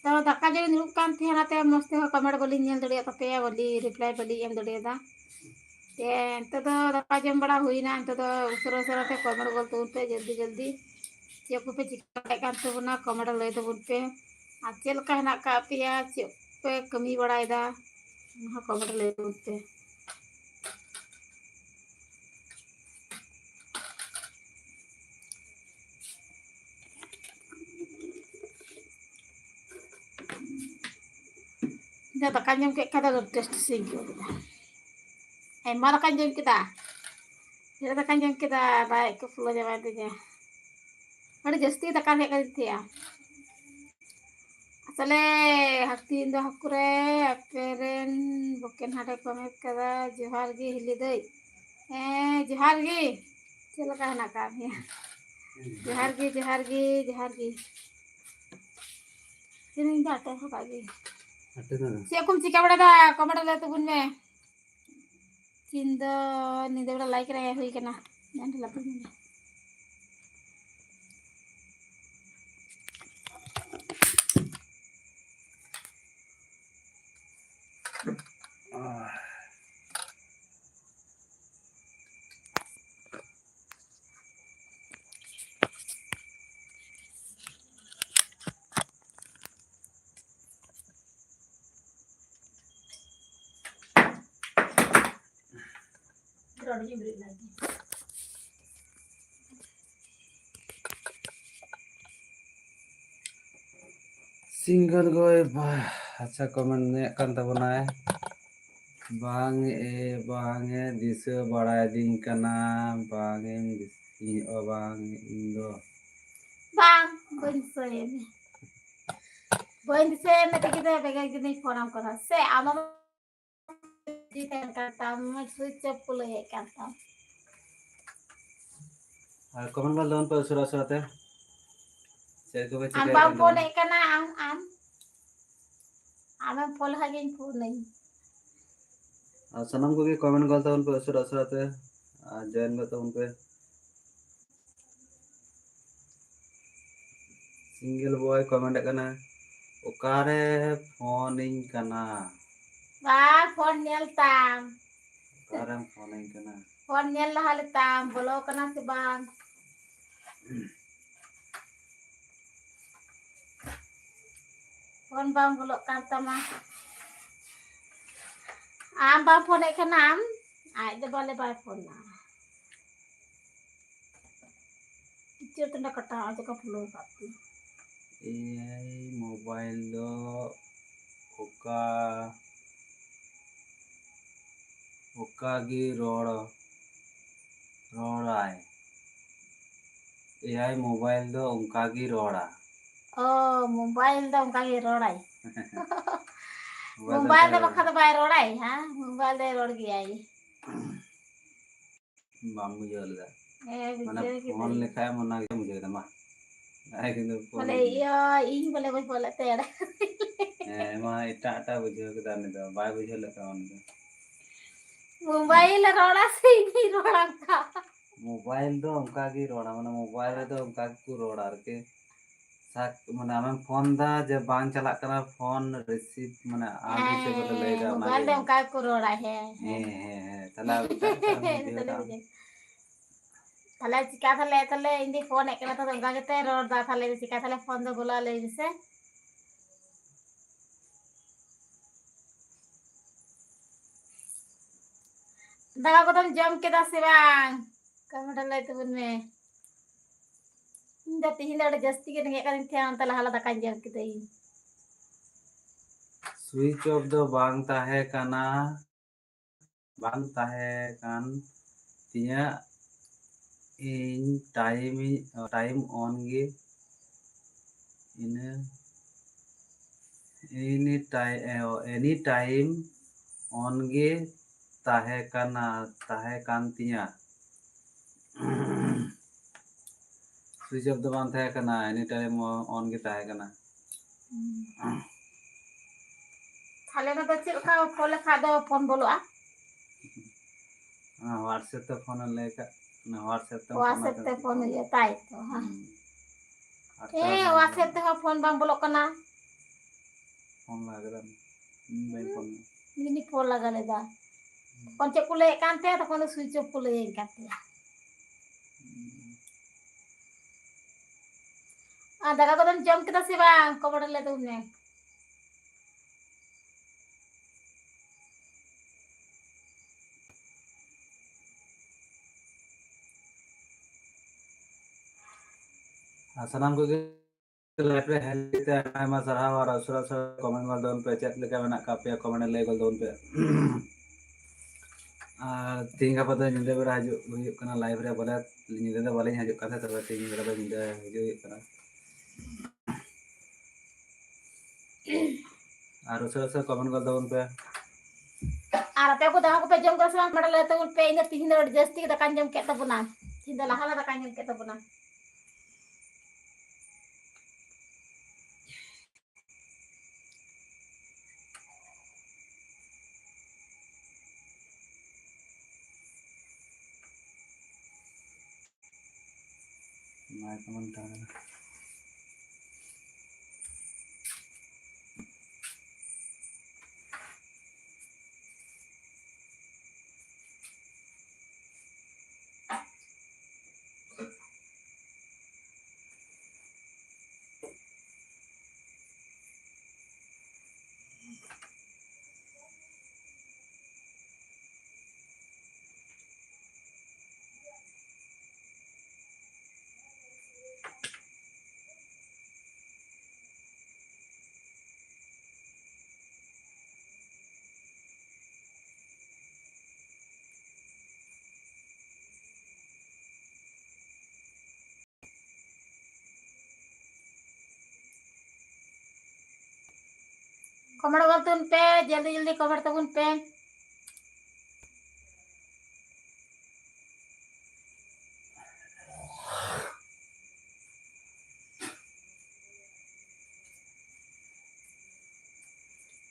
ᱛᱚ ᱫᱟᱠᱟ ᱡᱚᱢ ᱫᱩᱲᱩᱵ ᱠᱟᱱ ᱛᱟᱦᱮᱸ, ᱚᱱᱟᱛᱮ ᱢᱚᱡᱽ ᱛᱮᱦᱚᱸ ᱠᱚᱢᱮᱱᱴ ᱵᱟᱹᱞᱤᱧ ᱧᱮᱞ ᱫᱟᱲᱮᱭᱟᱜ ᱛᱟᱯᱮᱭᱟ, ᱵᱟᱹᱞᱤᱧ ᱨᱤᱯᱞᱟᱭ ᱵᱟᱹᱞᱤᱧ ᱮᱢ ᱫᱟᱲᱮᱭᱟᱫᱟ᱾ ᱛᱮ ᱱᱤᱛᱚᱜ ᱫᱚ ᱫᱟᱠᱟ ᱡᱚᱢ ᱵᱟᱲᱟ ᱦᱩᱭᱱᱟ, ᱱᱤᱛᱚᱜ ᱫᱚ ᱩᱥᱟᱹᱨᱟ ᱩᱥᱟᱹᱨᱟ ᱛᱮ ᱠᱚᱢᱮᱱᱴ ᱜᱚᱞ ᱛᱟᱵᱚᱱ ᱯᱮ, ᱡᱚᱞᱫᱤ ᱡᱚᱞᱫᱤ᱾ ᱪᱮᱫ ᱠᱚᱯᱮ ᱪᱤᱠᱟᱹ ᱵᱟᱲᱟᱭᱮᱫ ᱠᱟᱱ ᱛᱟᱵᱚᱱᱟ, ᱠᱚᱢᱮᱱᱴ ᱨᱮ ᱞᱟᱹᱭ ᱛᱟᱵᱚᱱ ᱯᱮ᱾ ᱟᱨ ᱪᱮᱫ ᱞᱮᱠᱟ ᱦᱮᱱᱟᱜ ᱟᱠᱟᱫ ᱯᱮᱭᱟ, ᱪᱮᱫ ᱯᱮ ᱠᱟᱹᱢᱤ ᱵᱟᱲᱟᱭᱮᱫᱟ, ᱚᱱᱟ ᱦᱚᱸ ᱠᱚᱢᱮᱱᱴ ᱨᱮ ᱞᱟᱹᱭ ᱛᱟᱵᱚᱱ ᱯᱮ᱾ ᱤᱧ ᱫᱚ ᱫᱟᱠᱟᱧ ᱡᱚᱢ ᱠᱮᱫ ᱠᱷᱟᱱ ᱫᱚ ᱴᱮᱥᱴ ᱥᱮ ᱟᱹᱭᱠᱟᱹᱣ ᱠᱮᱫᱟ᱾ ᱟᱭᱢᱟ ᱫᱟᱠᱟᱧ ᱡᱚᱢ ᱠᱮᱫᱟ᱾ ᱰᱷᱮᱨ ᱫᱟᱠᱟᱧ ᱡᱚᱢ ᱠᱮᱫᱟ, ᱞᱟᱡ ᱠᱚ ᱯᱷᱩᱞᱟᱹ ᱪᱟᱵᱟᱭᱮᱱ ᱛᱤᱧᱟ᱾ ᱟᱹᱰᱤ ᱡᱟᱹᱥᱛᱤ ᱫᱟᱠᱟ ᱨᱮᱭᱟᱜ ᱠᱟᱹᱢᱤ ᱛᱟᱦᱮᱸᱜᱼᱟ᱾ ᱟᱥᱚᱞᱮ ᱦᱟᱹᱠᱩ, ᱛᱤᱦᱤᱧ ᱫᱚ ᱦᱟᱹᱠᱩ ᱨᱮ ᱟᱯᱮ ᱨᱮᱱ ᱵᱚᱠᱮᱱ ᱦᱟᱰᱮ ᱠᱚ ᱢᱮᱱ ᱠᱟᱫᱟ, ᱡᱚᱦᱟᱨ ᱜᱮ ᱦᱤᱞᱤ ᱫᱟᱹᱭ᱾ ᱦᱮᱸ, ᱡᱚᱦᱟᱨ ᱜᱮ᱾ ᱪᱮᱫ ᱞᱮᱠᱟ ᱦᱮᱱᱟᱜ ᱟᱠᱟᱫ ᱢᱮᱭᱟ? ᱡᱚᱦᱟᱨ ᱜᱮ, ᱡᱚᱦᱟᱨ ᱜᱮ, ᱡᱚᱦᱟᱨ ᱜᱮ᱾ ᱛᱮᱦᱮᱧ ᱫᱚ ᱟᱴᱮᱫ ᱦᱚᱸ ᱠᱟᱜ ᱜᱮ᱾ ᱟᱴᱮᱫ ᱫᱚ᱾ ᱪᱮᱫ ᱠᱚᱢ ᱪᱤᱠᱟ ᱵᱟᱲᱟᱭᱮᱫᱟ? ᱠᱚᱢᱮᱱᱴ ᱨᱮ ᱞᱟᱹᱭ ᱛᱟᱵᱚᱱ ᱢᱮ᱾ ᱛᱤᱦᱤᱧ ᱫᱚ ᱧᱤᱫᱟᱹ ᱵᱮᱲᱟ ᱞᱟᱭᱤᱠ ᱨᱮ ᱦᱩᱭ ᱠᱟᱱᱟ᱾ ᱧᱮᱞ ᱞᱟᱹᱴᱩ ᱧᱤᱫᱟᱹ᱾ ᱥᱤᱝᱜᱟᱨ ᱜᱚᱭ ᱵᱟ-, ᱟᱪᱪᱷᱟ, ᱠᱚᱢᱮᱱᱴ ᱧᱮᱞ ᱠᱟᱱ ᱛᱟᱵᱚᱱᱟᱭ᱾ ᱵᱟᱝ ᱮ, ᱵᱟᱝ ᱮ ᱫᱤᱥᱟᱹ ᱵᱟᱲᱟᱭᱮᱫᱤᱧ ᱠᱟᱱᱟ, ᱵᱟᱝ ᱮᱢ ᱫᱤᱥᱟᱹ, ᱤᱧ ᱚ ᱵᱟᱝ, ᱤᱧ ᱫᱚ᱾ ᱵᱟᱝ, ᱵᱟᱹᱧ ᱫᱤᱥᱟᱹᱭᱮᱫ ᱢᱮᱭᱟ᱾ ᱵᱟᱹᱧ ᱫᱤᱥᱟᱹᱭᱟ, ᱢᱤᱫᱴᱤᱡ ᱜᱤᱫᱽᱨᱟᱹ ᱵᱮᱜᱮᱡ ᱜᱤᱧ ᱯᱷᱳᱱ ᱟᱢ ᱠᱟᱱᱟ ᱥᱮ ᱟᱢ ᱟᱢ ᱵᱤᱡᱤ ᱛᱟᱦᱮᱱ ᱠᱟᱱ ᱛᱟᱢ, ᱢᱚᱡᱽ ᱥᱩᱭᱤᱪ ᱚᱯᱷ ᱠᱚ ᱞᱟᱹᱭᱮᱫ ᱠᱟᱱ ᱛᱟᱢ᱾ ᱟᱨ ᱠᱚᱢᱮᱱᱴ ᱢᱟ ᱞᱟᱹᱭ ᱯᱮ ᱩᱥᱟᱹᱨᱟ ᱩᱥᱟᱹᱨᱟ ᱛᱮ᱾ ᱪᱮᱫ ᱠᱚᱯᱮ ᱟᱢ ᱪᱤᱠᱟᱹᱭᱮᱫ ᱵᱟᱢ ᱠᱟᱱ ᱯᱷᱳᱱ ᱛᱟᱵᱚᱱᱟ? ᱮᱫ ᱠᱟᱱᱟ, ᱟᱢ, ᱟᱢ᱾ ᱟᱢᱮᱢ ᱯᱷᱳᱱ ᱞᱮᱠᱷᱟᱡ ᱜᱤᱧ ᱯᱷᱳᱱᱟᱹᱧ᱾ ᱟᱨ ᱥᱟᱱᱟᱢ ᱠᱚᱜᱮ ᱠᱚᱢᱮᱱᱴ ᱜᱚᱫ ᱛᱟᱵᱚᱱ ᱯᱮ ᱩᱥᱟᱹᱨᱟ ᱩᱥᱟᱹᱨᱟ ᱛᱮ, ᱟᱨ ᱡᱚᱭᱮᱱ ᱜᱚᱫ ᱛᱟᱵᱚᱱ ᱯᱮ᱾ ᱥᱤᱝᱜᱮᱞ ᱵᱚᱭ ᱠᱚᱢᱮᱱᱴ ᱠᱟᱱᱟ, "ᱚᱠᱟᱨᱮ ᱯᱷᱳᱱᱤᱧ ᱠᱟᱱᱟ?" ᱵᱟ, ᱯᱷᱳᱱ ᱧᱮᱞ ᱛᱟᱢ᱾ "ᱚᱠᱟᱨᱮᱢ ᱯᱷᱳᱱᱤᱧ ᱠᱟᱱᱟ?" ᱯᱷᱳᱱ ᱧᱮᱞ ᱞᱟᱦᱟ ᱞᱮᱛᱟᱢ, ᱵᱚᱞᱚ ᱠᱟᱱᱟ ᱥᱮ ᱵᱟᱝ? ᱯᱷᱳᱱ ᱵᱟᱝ ᱵᱚᱞᱚᱜ ᱠᱟᱱ ᱛᱟᱢᱟ᱾ ᱟᱢ ᱵᱟᱢ ᱯᱷᱳᱱᱮᱫ ᱠᱟᱱᱟ ᱟᱢ, ᱟᱡ ᱫᱚ ᱵᱟᱞᱮ ᱵᱟᱭ ᱯᱷᱳᱱᱟ᱾ ᱪᱮᱫ ᱛᱮᱱᱟᱜ ᱠᱟᱴᱟᱣ ᱟᱡ ᱠᱚ ᱯᱷᱩᱞᱟᱹᱣ ᱠᱟᱜ ᱠᱟᱱᱟ᱾ ᱮᱭᱟᱭ ᱢᱳᱵᱟᱭᱤᱞ ᱫᱚ ᱚᱠᱟ, ᱚᱠᱟ ᱜᱮ ᱨᱚᱲ, ᱨᱚᱲᱟᱭ᱾ ᱮᱭᱟᱭ ᱢᱳᱵᱟᱭᱤᱞ ᱫᱚ ᱚᱱᱠᱟ ᱜᱮ ᱨᱚᱲᱟ᱾ ᱚ, ᱢᱳᱵᱟᱭᱤᱞ ᱫᱚ ᱚᱱᱠᱟ ᱜᱮ ᱨᱚᱲᱟᱭ᱾ ᱢᱳᱵᱟᱭᱤᱞ ᱫᱚ ᱢᱳᱵᱟᱭᱤᱞ ᱫᱚ ᱚᱱᱠᱟ ᱜᱮ ᱵᱟᱠᱷᱟᱱ ᱫᱚ ᱵᱟᱭ ᱨᱚᱲᱟᱭ, ᱦᱮᱸ? ᱢᱳᱵᱟᱭᱤᱞ ᱫᱚᱭ ᱨᱚᱲ ᱜᱮᱭᱟᱭ᱾ ᱵᱟᱢ ᱵᱩᱡᱷᱟᱹᱣ ᱞᱮᱫᱟ? ᱦᱮᱸ, ᱢᱟᱱᱮ ᱵᱩᱡᱷᱟᱹᱣ ᱯᱷᱳᱱ ᱠᱤᱫᱟᱹᱧ᱾ ᱞᱮᱠᱷᱟᱡ ᱮᱢ ᱚᱱᱟ ᱜᱮᱢ ᱵᱩᱡᱷᱟᱹᱣ ᱫᱟ, ᱢᱟ᱾ ᱟᱭ ᱠᱤᱱᱛᱩ ᱯᱷᱳᱱ ᱵᱚᱞᱮ, ᱜᱮ᱾ ᱤᱭᱟᱹ, ᱤᱧ ᱵᱚᱞᱮ ᱵᱟᱹᱧ ᱯᱷᱳᱱ ᱞᱮᱫ ᱛᱮ ᱮᱲᱮ᱾ ᱦᱮᱸ, ᱢᱟ ᱮᱴᱟᱜ, ᱮᱴᱟᱜ ᱵᱩᱡᱷᱟᱹᱣ ᱠᱮᱫᱟ ᱩᱱᱤ ᱫᱚ, ᱵᱟᱭ ᱵᱩᱡᱷᱟᱹᱣ ᱞᱮᱫ ᱛᱟᱢᱟ ᱩᱱᱤ ᱫᱚ᱾ ᱢᱳᱵᱟᱭᱤᱞ ᱮ ᱨᱚᱲᱟ ᱥᱮ ᱤᱧᱤᱧ ᱨᱚᱲᱟ ᱚᱱᱠᱟ? ᱢᱳᱵᱟᱭᱤᱞ ᱫᱚ ᱚᱱᱠᱟ ᱜᱮ ᱨᱚᱲᱟ, ᱢᱟᱱᱮ ᱢᱳᱵᱟᱭᱤᱞ ᱨᱮᱫᱚ ᱚᱱᱠᱟ ᱜᱮᱠᱚ ᱨᱚᱲᱟ ᱟᱨᱠᱤ᱾ ᱥᱟᱠ-, ᱢᱟᱱᱮ ᱟᱢᱮᱢ ᱯᱷᱳᱱ ᱫᱟ ᱡᱮ ᱵᱟᱝ ᱪᱟᱞᱟᱜ ᱠᱟᱱᱟ, ᱯᱷᱳᱱ ᱨᱤᱥᱤᱵᱷ, ᱢᱟᱱᱮ ᱟᱢ ᱦᱤᱥᱟᱹᱵ ᱠᱟᱛᱮ ᱞᱟᱹᱭ ᱫᱟ, ᱦᱮᱸ, ᱚᱱᱟ ᱢᱳᱵᱟᱭᱤᱞ ᱜᱮ᱾ ᱫᱚ ᱚᱱᱠᱟ ᱜᱮᱠᱚ ᱨᱚᱲᱟ, ᱦᱮᱸ, ᱦᱮᱸ᱾ ᱦᱮᱸ, ᱦᱮᱸ, ᱦᱮᱸ, ᱛᱟᱦᱞᱮ ᱟᱨ ᱮᱴᱟᱜ ᱮᱴᱟᱜ ᱮᱢ ᱵᱩᱡᱷᱟᱹᱣ ᱛᱟᱦᱞᱮ ᱫᱟ᱾ ᱵᱩᱡᱷᱟᱹᱣ᱾ ᱛᱟᱦᱞᱮ ᱪᱤᱠᱟ ᱛᱟᱦᱞᱮ, ᱛᱟᱦᱞᱮ ᱤᱧ ᱫᱚᱧ ᱯᱷᱳᱱ ᱮᱫ ᱠᱟᱱᱟ, ᱛᱟᱦᱞᱮ ᱚᱱᱠᱟ ᱜᱮᱛᱚᱭ ᱨᱚᱲ ᱫᱟ, ᱛᱟᱦᱞᱮ ᱪᱤᱠᱟ ᱛᱟᱦᱞᱮ ᱯᱷᱳᱱ ᱫᱚ ᱵᱚᱞᱚᱜᱼᱟ, ᱞᱟᱹᱭ ᱢᱮᱥᱮ? ᱫᱟᱠᱟ ᱠᱚᱫᱚᱢ ᱡᱚᱢ ᱠᱮᱫᱟ ᱥᱮ ᱵᱟᱝ? ᱠᱚᱢᱮᱱᱴ ᱨᱮ ᱞᱟᱹᱭ ᱛᱟᱵᱚᱱ ᱢᱮ᱾ ᱤᱧ ᱫᱚ ᱛᱤᱦᱤᱧ ᱫᱚ ᱟᱹᱰᱤ ᱡᱟᱹᱥᱛᱤ ᱜᱮ ᱨᱮᱸᱜᱮᱡ ᱠᱟᱫᱤᱧ ᱛᱟᱦᱮᱸᱱᱟ, ᱚᱱᱟᱛᱮ ᱞᱟᱦᱟ ᱞᱟᱦᱟ ᱫᱟᱠᱟᱧ ᱡᱚᱢ ᱠᱮᱫᱟᱹᱧ᱾ ᱥᱩᱭᱤᱪ ᱚᱯᱷ ᱫᱚ ᱵᱟᱝ ᱛᱟᱦᱮᱸ ᱠᱟᱱᱟ, ᱵᱟᱝ ᱛᱟᱦᱮᱸ ᱠᱟᱱ ᱛᱤᱧᱟᱹ, ᱤᱧ ᱴᱟᱭᱤᱢ ᱤᱧ, ᱴᱟᱭᱤᱢ ᱚᱱ ᱜᱮ ᱤᱱᱟᱹ Any time, any time on ᱜᱮ ᱛᱟᱦᱮᱸ ᱠᱟᱱᱟ, ᱛᱟᱦᱮᱸ ᱠᱟᱱ ᱛᱤᱧᱟ᱾ Switch off ᱫᱚ ᱵᱟᱝ ᱛᱟᱦᱮᱸ ᱠᱟᱱᱟ, any time on ᱜᱮ ᱛᱟᱦᱮᱸ ᱠᱟᱱᱟ᱾ ᱛᱟᱦᱞᱮ ᱚᱱᱟ ᱫᱚ ᱪᱮᱫ ᱞᱮᱠᱟ ᱯᱷᱳᱱ ᱞᱮᱠᱷᱟᱡ ᱫᱚ ᱯᱷᱳᱱ ᱵᱚᱞᱚᱜᱼᱟ? ᱚᱱᱟ WhatsApp ᱛᱮ ᱯᱷᱳᱱ ᱮ ᱞᱟᱹᱭ ᱠᱷᱟᱡ, ᱚᱱᱟ WhatsApp ᱛᱮ WhatsApp ᱛᱮ ᱯᱷᱳᱱ ᱦᱩᱭᱩᱜᱼᱟ, ᱛᱟᱭ ᱛᱚ, ᱦᱮᱸ᱾ ᱦᱩᱸ᱾ WhatsApp ᱦᱮᱸ, ᱨᱮ WhatsApp ᱛᱮᱦᱚᱸ ᱯᱷᱳᱱ ᱵᱟᱝ ᱵᱚᱞᱚᱜ ᱠᱟᱱᱟ᱾ ᱯᱷᱳᱱ ᱞᱟᱜᱟ ᱠᱮᱫᱟᱢ? ᱤᱧ ᱵᱟᱹᱧ ᱯᱷᱳᱱ ᱞᱮᱫᱟ᱾ ᱤᱧ ᱯᱷᱳᱱ ᱞᱟᱜᱟ ᱞᱮᱫᱟ᱾ ᱛᱚᱠᱷᱚᱱ ᱪᱮᱫ ᱠᱚ ᱞᱟᱹᱭᱮᱫ ᱠᱟᱱ ᱛᱟᱦᱮᱸ, ᱛᱚᱠᱷᱚᱱ ᱫᱚ switch off ᱠᱚ ᱞᱟᱹᱭᱮᱫ ᱠᱟᱱ ᱛᱟᱦᱮᱸ᱾ ᱟᱨ ᱫᱟᱠᱟ ᱠᱚᱫᱚᱢ ᱡᱚᱢ ᱠᱮᱫᱟ ᱥᱮ ᱵᱟᱝ? ᱠᱚᱢᱮᱱᱴ ᱨᱮ ᱞᱟᱹᱭ ᱛᱟᱵᱚᱱ ᱢᱮ᱾ ᱟᱨ ᱥᱟᱱᱟᱢ ᱠᱚᱜᱮ live ᱨᱮ ᱦᱮᱡ ᱞᱟᱹᱜᱤᱫ ᱛᱮ ᱟᱭᱢᱟ ᱟᱭᱢᱟ ᱥᱟᱨᱦᱟᱣ ᱟᱨ ᱩᱥᱟᱹᱨᱟ ᱩᱥᱟᱹᱨᱟ comment ᱜᱚᱫ ᱛᱟᱵᱚᱱ ᱯᱮ, ᱪᱮᱫ ᱞᱮᱠᱟ ᱢᱮᱱᱟᱜ ᱟᱠᱟᱫ ᱯᱮᱭᱟ comment ᱨᱮ ᱞᱟᱹᱭ ᱜᱚᱫ ᱛᱟᱵᱚᱱ ᱯᱮ᱾ ᱟᱨ ᱛᱮᱦᱮᱧ ᱜᱟᱯᱟ ᱫᱚ ᱧᱤᱫᱟᱹ ᱵᱮᱲᱟ ᱦᱤᱡᱩᱜ ᱦᱩᱭᱩᱜ ᱠᱟᱱᱟ live ᱨᱮ, ᱵᱚᱞᱮ ᱧᱤᱫᱟᱹ ᱫᱚ ᱵᱟᱹᱞᱤᱧ ᱦᱤᱡᱩᱜ ᱠᱟᱱ ᱛᱟᱦᱮᱸ, ᱛᱚᱵᱮ ᱛᱮᱦᱮᱧ ᱵᱮᱲᱟ ᱫᱚ ᱧᱤᱫᱟᱹ ᱦᱤᱡᱩᱜ ᱦᱩᱭᱩᱜ ᱠᱟᱱᱟ᱾ ᱟᱨ ᱩᱥᱟᱹᱨᱟ ᱩᱥᱟᱹᱨᱟ comment ᱜᱚᱫ ᱛᱟᱵᱚᱱ ᱯᱮ᱾ ᱟᱨ ᱟᱯᱮ ᱠᱚ ᱫᱟᱠᱟ ᱠᱚᱯᱮ ᱡᱚᱢ ᱠᱮᱫᱟ ᱥᱮ ᱵᱟᱝ? ᱞᱟᱹᱭ ᱛᱟᱵᱚᱱ ᱯᱮ, ᱤᱧ ᱫᱚ ᱛᱤᱦᱤᱧ ᱫᱚ ᱟᱹᱰᱤ ᱡᱟᱹᱥᱛᱤ ᱜᱮ ᱫᱟᱠᱟᱧ ᱡᱚᱢ ᱠᱮᱫ ᱛᱟᱵᱚᱱᱟ᱾ ᱛᱤᱦᱤᱧ ᱫᱚ ᱞᱟᱦᱟ ᱞᱮ ᱫᱟᱠᱟᱧ ᱡᱚᱢ ᱠᱮᱫ ᱛᱟᱵᱚᱱᱟ᱾ ᱚᱱᱟ ᱜᱮ ᱛᱟᱵᱚᱱ ᱛᱟᱦᱮᱸ ᱠᱟᱱᱟ᱾ ᱠᱚᱢᱮᱱᱴ ᱜᱚᱫ ᱛᱟᱵᱚᱱ ᱯᱮ, ᱡᱚᱞᱫᱤ ᱡᱚᱞᱫᱤ ᱠᱚᱢᱮᱱᱴ ᱛᱟᱵᱚᱱ ᱯᱮ᱾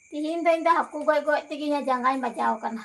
ᱛᱤᱦᱤᱧ ᱫᱚ ᱤᱧ ᱫᱚ ᱦᱟᱹᱠᱩ ᱜᱚᱡ ᱜᱚᱡ ᱛᱮᱜᱮ ᱤᱧᱟᱹᱜ ᱡᱟᱸᱜᱟᱧ ᱵᱟᱡᱟᱣ ᱠᱟᱱᱟ᱾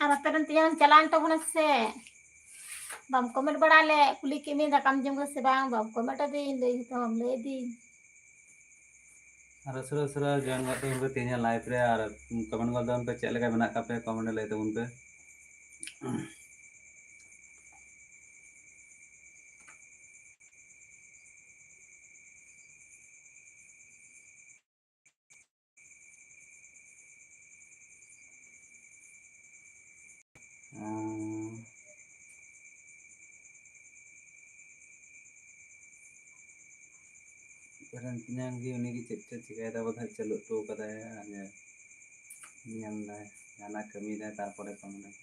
ᱟᱨ ᱟᱯᱮ ᱨᱮᱱ ᱛᱮᱭᱟᱝ ᱪᱟᱞᱟᱣᱮᱱ ᱛᱟᱵᱚᱱᱟ ᱥᱮ? ᱵᱟᱢ ᱠᱚᱢᱮᱱᱴ ᱵᱟᱲᱟ ᱞᱮᱫ, ᱠᱩᱞᱤ ᱠᱮᱫ ᱢᱮᱭᱟ ᱫᱟᱠᱟᱢ ᱡᱚᱢ ᱠᱮᱫᱟ ᱥᱮ ᱵᱟᱝ, ᱵᱟᱢ ᱠᱚᱢᱮᱱᱴ ᱟᱹᱫᱤᱧ, ᱞᱟᱹᱭ ᱦᱚᱸᱛᱚ ᱵᱟᱢ ᱞᱟᱹᱭ ᱟᱹᱫᱤᱧ᱾ ᱟᱨ ᱩᱥᱟᱹᱨᱟ ᱩᱥᱟᱹᱨᱟ ᱡᱚᱭᱮᱱ ᱜᱚᱫ ᱛᱟᱵᱚᱱ ᱯᱮ ᱛᱮᱦᱮᱧᱟᱜ ᱞᱟᱭᱤᱵᱷ ᱨᱮ, ᱟᱨ ᱠᱚᱢᱮᱱᱴ ᱜᱚᱫ ᱛᱟᱵᱚᱱ ᱯᱮ ᱪᱮᱫ ᱞᱮᱠᱟ ᱢᱮᱱᱟᱜ ᱠᱟᱜ ᱯᱮ, ᱠᱚᱢᱮᱱᱴ ᱨᱮ ᱞᱟᱹᱭ ᱛᱟᱵᱚᱱ ᱯᱮ᱾ ᱩᱸ, ᱟᱯᱮ ᱨᱮᱱ ᱛᱮᱧᱟᱝ ᱜᱮ ᱩᱱᱤ ᱜᱮ ᱪᱮᱫ ᱪᱚ ᱪᱤᱠᱟᱹᱭᱮᱫᱟ, ᱵᱚᱫᱷᱚᱭ ᱪᱟᱹᱞᱩ ᱦᱚᱴᱚ ᱠᱟᱫᱟᱭ, ᱟᱨ ᱧᱮᱞ ᱫᱟᱭ ᱡᱟᱦᱟᱱᱟᱜ ᱠᱟᱹᱢᱤᱭᱮᱫᱟᱭ, ᱛᱟᱨᱯᱚᱨᱮ ᱠᱚᱢᱮᱱᱴ᱾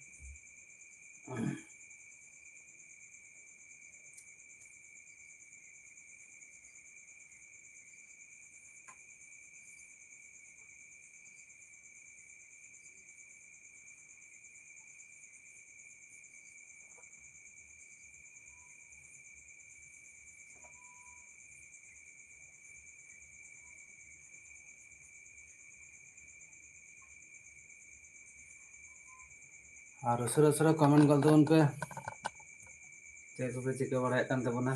ᱟᱨ ᱩᱥᱟᱹᱨᱟ ᱩᱥᱟᱹᱨᱟ ᱠᱚᱢᱮᱱᱴ ᱜᱚᱫ ᱛᱟᱵᱚᱱ ᱯᱮ, ᱪᱮᱫ ᱠᱚᱯᱮ ᱪᱤᱠᱟᱹ ᱵᱟᱲᱟᱭᱮᱫ ᱠᱟᱱ ᱛᱟᱵᱚᱱᱟ,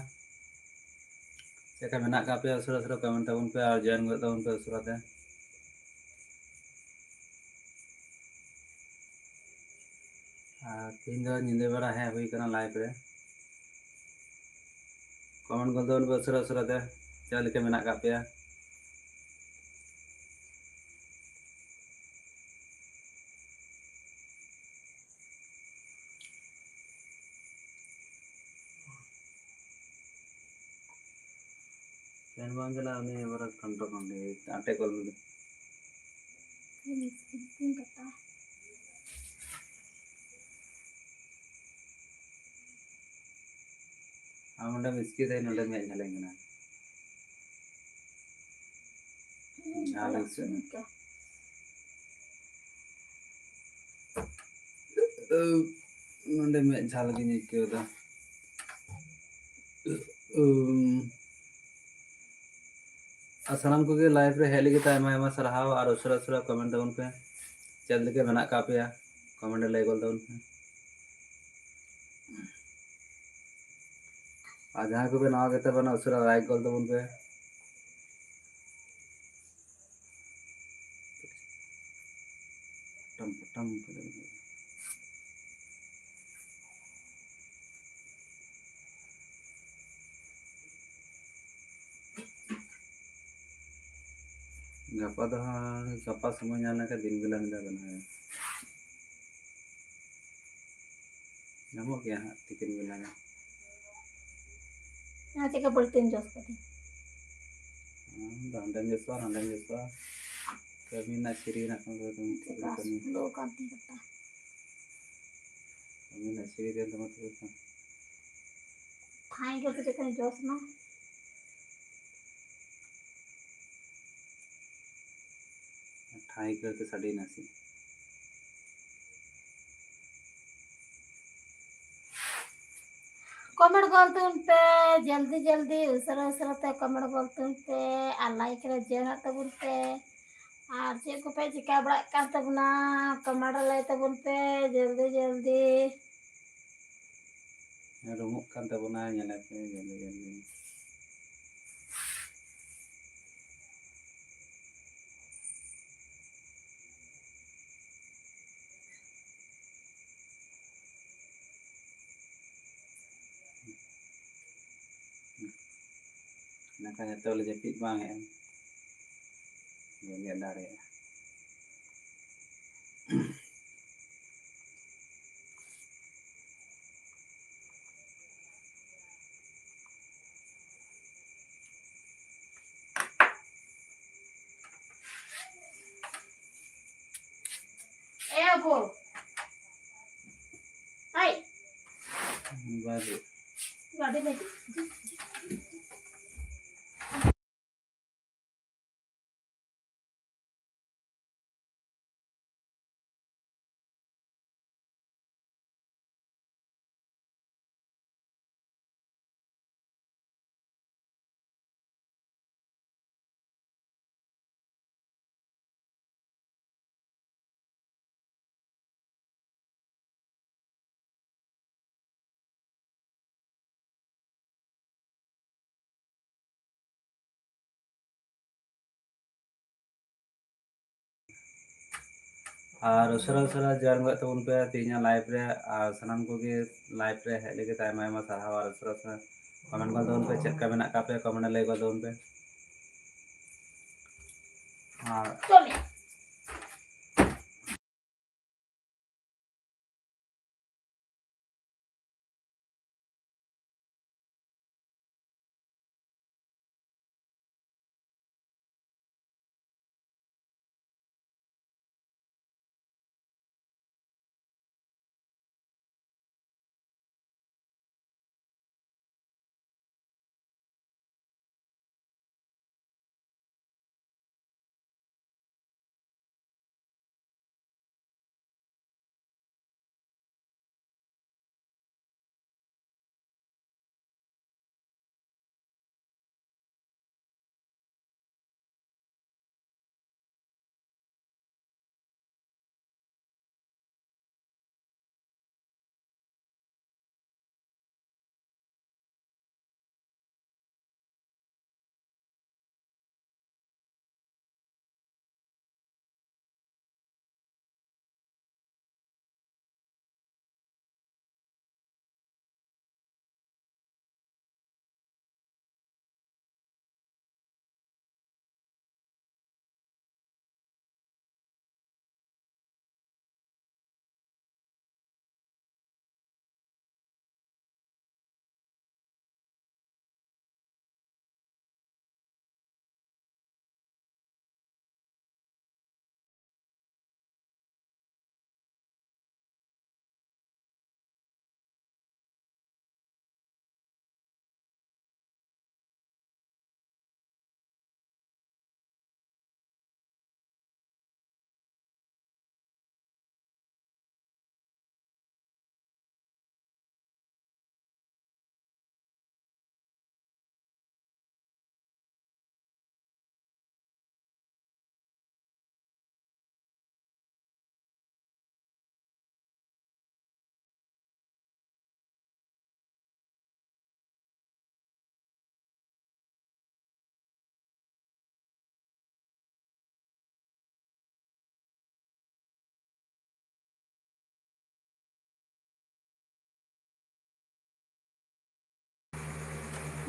ᱪᱮᱫ ᱞᱮᱠᱟ ᱢᱮᱱᱟᱜ ᱠᱟᱜ ᱯᱮᱭᱟ, ᱩᱥᱟᱹᱨᱟ ᱩᱥᱟᱹᱨᱟ ᱠᱚᱢᱮᱱᱴ ᱛᱟᱵᱚᱱ ᱯᱮ ᱟᱨ ᱡᱚᱭᱮᱱ ᱜᱚᱫ ᱛᱟᱵᱚᱱ ᱯᱮ ᱩᱥᱟᱹᱨᱟ ᱛᱮ᱾ ᱟᱨ ᱛᱮᱦᱮᱧ ᱫᱚ ᱧᱤᱫᱟᱹ ᱵᱮᱲᱟ ᱦᱮᱡ ᱦᱩᱭ ᱠᱟᱱᱟ ᱞᱟᱭᱤᱵᱷ ᱨᱮ᱾ ᱠᱚᱢᱮᱱᱴ ᱜᱚᱞ ᱛᱟᱵᱚᱱ ᱯᱮ ᱩᱥᱟᱹᱨᱟ ᱩᱥᱟᱹᱨᱟ ᱛᱮ, ᱪᱮᱫ ᱞᱮᱠᱟ ᱢᱮᱱᱟᱜ ᱟᱠᱟᱫ ᱯᱮᱭᱟ? ᱯᱷᱮᱱ ᱵᱟᱝ ᱪᱟᱞᱟᱜᱼᱟ, ᱩᱱᱤ ᱟᱵᱟᱨ ᱠᱚᱱᱴᱨᱳᱞ ᱠᱷᱚᱱ ᱟᱴᱮᱫ ᱜᱚᱫ ᱞᱮᱫᱟ᱾ ᱟᱢ ᱚᱸᱰᱮᱢ ᱤᱥᱠᱤ ᱫᱟᱭ, ᱱᱚᱸᱰᱮ ᱢᱮᱫ ᱡᱷᱟᱞᱟᱧ ᱠᱟᱱᱟ᱾ ᱡᱷᱟᱞ ᱥᱮ᱾ ᱱᱚᱸᱰᱮ ᱢᱮᱫ ᱡᱷᱟᱞ ᱜᱤᱧ ᱟᱹᱭᱠᱟᱹᱣ ᱮᱫᱟ᱾ ᱩᱢ᱾ ᱟᱨ ᱥᱟᱱᱟᱢ ᱠᱚᱜᱮ ᱞᱟᱭᱤᱵᱷ ᱨᱮ ᱦᱮᱡ ᱞᱟᱹᱜᱤᱫ ᱛᱮ ᱟᱭᱢᱟ ᱟᱭᱢᱟ ᱥᱟᱨᱦᱟᱣ, ᱟᱨ ᱩᱥᱟᱹᱨᱟ ᱩᱥᱟᱹᱨᱟ ᱠᱚᱢᱮᱱᱴ ᱛᱟᱵᱚᱱ ᱯᱮ, ᱪᱮᱫ ᱞᱮᱠᱟ ᱢᱮᱱᱟᱜ ᱟᱠᱟᱫ ᱯᱮᱭᱟ, ᱠᱚᱢᱮᱱᱴ ᱨᱮ ᱞᱟᱹᱭ ᱜᱚᱫ ᱛᱟᱵᱚᱱ ᱯᱮ᱾ ᱟᱨ ᱡᱟᱦᱟᱸᱭ ᱠᱚᱯᱮ ᱱᱟᱣᱟ ᱜᱮᱛᱟ ᱵᱚᱱᱟ, ᱩᱥᱟᱹᱨᱟ ᱞᱟᱭᱤᱠ ᱜᱚᱫ ᱛᱟᱵᱚᱱ ᱯᱮ᱾ ᱯᱚᱴᱟᱢ ᱯᱚᱴᱟᱢ ᱠᱚᱨᱮ᱾ ᱜᱟᱯᱟ ᱫᱚ ᱦᱟᱸᱜ, ᱜᱟᱯᱟ ᱥᱚᱢᱚᱭ ᱧᱟᱢ ᱞᱮᱱᱠᱷᱟᱱ ᱫᱤᱱ ᱵᱮᱞᱟ ᱢᱤᱫ ᱫᱷᱟᱣ ᱵᱮᱱᱟᱣ ᱦᱩᱭᱩᱜᱼᱟ᱾ ᱧᱟᱢᱚᱜ ᱜᱮᱭᱟ ᱦᱟᱸᱜ ᱛᱤᱠᱤᱱ ᱵᱮᱞᱟ ᱜᱮ᱾ ᱚᱱᱟ ᱪᱮᱫ ᱠᱟ ᱵᱟᱹᱞᱛᱤᱢ ᱡᱚᱥ ᱠᱟᱫᱟ? ᱦᱩᱸ, ᱦᱟᱸᱰᱮᱢ ᱡᱚᱥᱟ, ᱱᱟᱸᱰᱮᱢ ᱡᱚᱥᱟ᱾ ᱠᱟᱹᱢᱤ ᱨᱮᱱᱟᱜ ᱪᱷᱤᱨᱤ ᱦᱮᱱᱟᱜ ᱛᱟᱢᱟ ᱛᱚᱵᱮ ᱛᱚ᱾ ᱪᱮᱫ ᱠᱟᱹᱢᱤ? ᱞᱚ ᱠᱟᱱ ᱛᱤᱧ ᱠᱟᱴᱟ᱾ ᱠᱟᱹᱢᱤ ᱨᱮᱱᱟᱜ ᱪᱷᱤᱨᱤ ᱛᱟᱦᱮᱱ ᱛᱟᱢᱟ ᱛᱚᱵᱮ ᱛᱚ᱾ ᱛᱷᱟᱭ ᱜᱮ ᱪᱮᱫ ᱠᱟᱱ ᱡᱚᱥ ᱱᱟ? ᱴᱷᱟᱭ ᱠᱚᱨᱮ ᱥᱟᱰᱮᱭᱮᱱᱟ ᱥᱮ? ᱠᱚᱢᱮᱱᱴ ᱜᱚᱞ ᱛᱟᱵᱚᱱ ᱯᱮ, ᱡᱚᱞᱫᱤ ᱡᱚᱞᱫᱤ, ᱩᱥᱟᱹᱨᱟ ᱩᱥᱟᱹᱨᱟ ᱛᱮ ᱠᱚᱢᱮᱱᱴ ᱜᱚᱞ ᱛᱟᱵᱚᱱ ᱯᱮ, ᱟᱨ ᱞᱟᱭᱤᱠ ᱨᱮ ᱡᱚᱭᱮᱱᱚᱜ ᱛᱟᱵᱚᱱ ᱯᱮ, ᱟᱨ ᱪᱮᱫ ᱠᱚᱯᱮ ᱪᱤᱠᱟ ᱵᱟᱲᱟᱭᱮᱫ ᱠᱟᱱ ᱛᱟᱵᱚᱱᱟ, ᱠᱚᱢᱮᱱᱴ ᱨᱮ ᱞᱟᱹᱭ ᱛᱟᱵᱚᱱ ᱯᱮ ᱡᱚᱞᱫᱤ ᱡᱚᱞᱫᱤ᱾ ᱨᱩᱢᱩᱜ ᱠᱟᱱ ᱛᱟᱵᱚᱱᱟ, ᱧᱮᱞᱮ ᱯᱮ ᱡᱚᱞᱫᱤ ᱡᱚᱞᱫᱤ᱾ ᱱᱤᱛᱚᱜ ᱞᱮ ᱡᱟᱹᱯᱤᱫ ᱵᱟᱝ ᱦᱮᱡ ᱮᱱ᱾ ᱵᱟᱹᱧ ᱧᱮᱞ ᱫᱟᱲᱮᱭᱟᱜᱼᱟ᱾ ᱮ ᱜᱳ᱾ ᱟᱭ᱾ ᱵᱟᱡᱮ᱾ ᱜᱟᱹᱰᱤ ᱞᱟᱹᱜᱤᱫ᱾ ᱟᱨ ᱩᱥᱟᱹᱨᱟ ᱩᱥᱟᱹᱨᱟ join ᱜᱚᱫ ᱛᱟᱵᱚᱱ ᱯᱮ ᱛᱮᱦᱮᱧᱟᱜ live ᱨᱮ, ᱟᱨ ᱥᱟᱱᱟᱢ ᱠᱚᱜᱮ live ᱨᱮ ᱦᱮᱡ ᱞᱟᱹᱜᱤᱫ ᱟᱭᱢᱟ ᱟᱭᱢᱟ ᱥᱟᱨᱦᱟᱣ᱾ ᱟᱨ ᱩᱥᱟᱹᱨᱟ ᱩᱥᱟᱹᱨᱟ comment ᱜᱚᱫ ᱛᱟᱵᱚᱱ ᱯᱮ, ᱪᱮᱫ ᱞᱮᱠᱟ ᱢᱮᱱᱟᱜ ᱟᱠᱟᱫ ᱯᱮᱭᱟ comment ᱨᱮ ᱞᱟᱹᱭ ᱜᱚᱫ ᱛᱟᱵᱚᱱ ᱯᱮ᱾ ᱟᱨ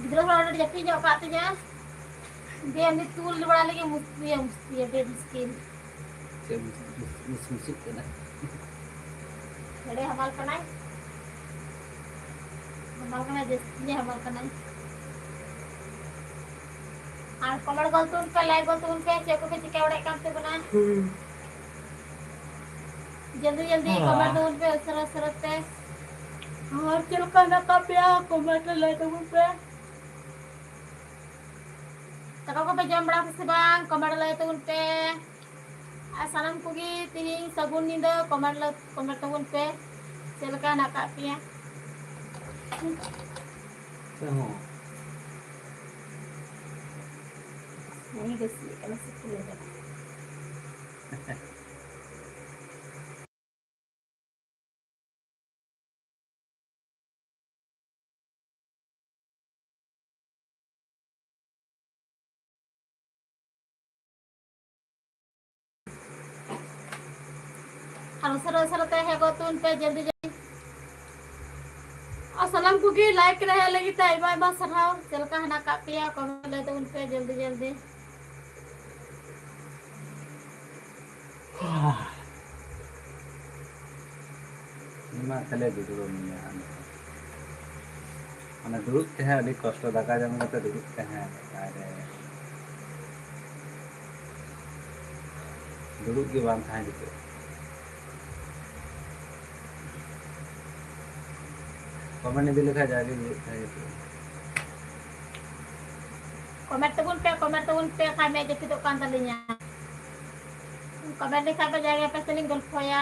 ᱜᱤᱫᱽᱨᱟᱹ ᱦᱚᱲ ᱚᱸᱰᱮ ᱡᱟᱹᱯᱤᱫ ᱧᱚᱜ ᱠᱟᱜ ᱛᱤᱧᱟ᱾ ᱫᱤᱭᱮ ᱩᱱᱤ ᱛᱩᱞ ᱵᱟᱲᱟ ᱞᱟᱹᱜᱤᱫ ᱢᱩᱥᱠᱤᱞ, ᱢᱩᱥᱠᱤᱞ, ᱟᱹᱰᱤ ᱢᱩᱥᱠᱤᱞ᱾ ᱪᱮᱫ ᱢᱩᱥ-, ᱢᱩᱥ-, ᱢᱩᱥ-, ᱢᱩᱥᱤᱫ ᱠᱟᱱᱟ? ᱟᱹᱰᱤ ᱦᱟᱢᱟᱞ ᱠᱟᱱᱟᱭ᱾ ᱦᱟᱢᱟᱞ ᱠᱟᱱᱟᱭ, ᱡᱟᱹᱥᱛᱤ ᱜᱮ ᱦᱟᱢᱟᱞ ᱠᱟᱱᱟᱭ᱾ ᱟᱨ comment ᱜᱚᱞ ᱛᱟᱵᱚᱱ ᱯᱮ, like ᱜᱚᱞ ᱛᱟᱵᱚᱱ ᱯᱮ, ᱪᱮᱫ ᱠᱚᱯᱮ ᱪᱤᱠᱟᱹ ᱵᱟᱲᱟᱭᱮᱫ ᱠᱟᱱ ᱛᱟᱵᱚᱱᱟ? ᱦᱩᱸ᱾ ᱡᱚᱞᱫᱤ ᱡᱚᱞᱫᱤ ᱦᱮᱸ᱾ Comment ᱛᱟᱵᱚᱱ ᱯᱮ, ᱩᱥᱟᱹᱨᱟ ᱩᱥᱟᱹᱨᱟ ᱛᱮ᱾ ᱟᱨ ᱪᱮᱫ ᱞᱮᱠᱟ ᱢᱮᱱᱟᱜ ᱠᱟᱜ ᱯᱮᱭᱟ? Comment ᱨᱮ ᱞᱟᱹᱭ ᱛᱟᱵᱚᱱ ᱯᱮ᱾ ᱫᱟᱠᱟ ᱠᱚᱯᱮ ᱡᱚᱢ ᱵᱟᱲᱟ ᱠᱮᱫᱟ ᱥᱮ ᱵᱟᱝ? Comment ᱞᱟᱹᱭ ᱛᱟᱵᱚᱱ ᱯᱮ᱾ ᱟᱨ ᱥᱟᱱᱟᱢ ᱠᱚᱜᱮ ᱛᱮᱦᱮᱧ ᱥᱟᱹᱜᱩᱱ ᱧᱤᱫᱟᱹ, comment ᱞᱟᱹᱭ, comment ᱛᱟᱵᱚᱱ ᱯᱮ᱾ ᱪᱮᱫ ᱞᱮᱠᱟ ᱦᱮᱱᱟᱜ ᱠᱟᱜ ᱯᱮᱭᱟ? ᱦᱚᱸ᱾ ᱦᱮᱸ, ᱵᱮᱥ ᱜᱮ ᱠᱟᱱᱟ, ᱥᱤᱛᱩᱝ ᱠᱟᱱᱟ᱾ ᱟᱨ ᱩᱥᱟᱹᱨᱟ ᱩᱥᱟᱹᱨᱟ ᱛᱮ ᱦᱮᱡ ᱜᱚᱫ ᱛᱟᱵᱚᱱ ᱯᱮ ᱡᱚᱞᱫᱤ ᱡᱚᱞᱫᱤ᱾ ᱟᱨ ᱥᱟᱱᱟᱢ ᱠᱚᱜᱮ like ᱨᱮ ᱦᱮᱡ ᱞᱟᱹᱜᱤᱫ ᱛᱮ ᱟᱭᱢᱟ ᱟᱭᱢᱟ ᱥᱟᱨᱦᱟᱣ᱾ ᱪᱮᱫ ᱞᱮᱠᱟ ᱦᱮᱱᱟᱜ ᱠᱟᱜ ᱯᱮᱭᱟ? Comment ᱞᱟᱹᱭ ᱛᱟᱵᱚᱱ ᱯᱮ ᱡᱚᱞᱫᱤ ᱡᱚᱞᱫᱤ᱾ ᱤᱧ ᱢᱟ ᱠᱷᱟᱹᱞᱤ ᱫᱩᱫᱲᱩᱢ ᱤᱧ ᱦᱟᱸᱜ ᱱᱤᱛᱚᱜ᱾ ᱢᱟᱱᱮ ᱫᱩᱲᱩᱵ ᱛᱟᱦᱮᱸ ᱟᱹᱰᱤ ᱠᱚᱥᱴᱚ, ᱫᱟᱠᱟ ᱡᱚᱢ ᱠᱟᱛᱮ ᱫᱩᱲᱩᱵ ᱛᱟᱦᱮᱸ, ᱟᱨ ᱫᱩᱲᱩᱵ ᱜᱮ ᱵᱟᱝ ᱛᱟᱦᱮᱸ ᱡᱩᱛᱩᱜᱼᱟ᱾ Comment ᱤᱫᱤ ᱞᱮᱠᱷᱟᱡ ᱡᱟᱜᱮ ᱫᱩᱲᱩᱵ ᱛᱟᱦᱮᱸ ᱡᱩᱛᱩᱜᱼᱟ᱾ Comment ᱛᱟᱵᱚᱱ ᱯᱮ, comment ᱛᱟᱵᱚᱱ ᱯᱮ, ᱠᱷᱟᱡ ᱢᱮᱫ ᱡᱟᱹᱯᱤᱫᱚᱜ ᱠᱟᱱ ᱛᱟᱹᱞᱤᱧᱟ᱾ Comment ᱞᱮᱠᱷᱟᱡ ᱫᱚ ᱡᱟᱜᱮ ᱟᱯᱮ ᱥᱟᱞᱤᱧ ᱜᱚᱞᱯᱷᱚᱭᱟ᱾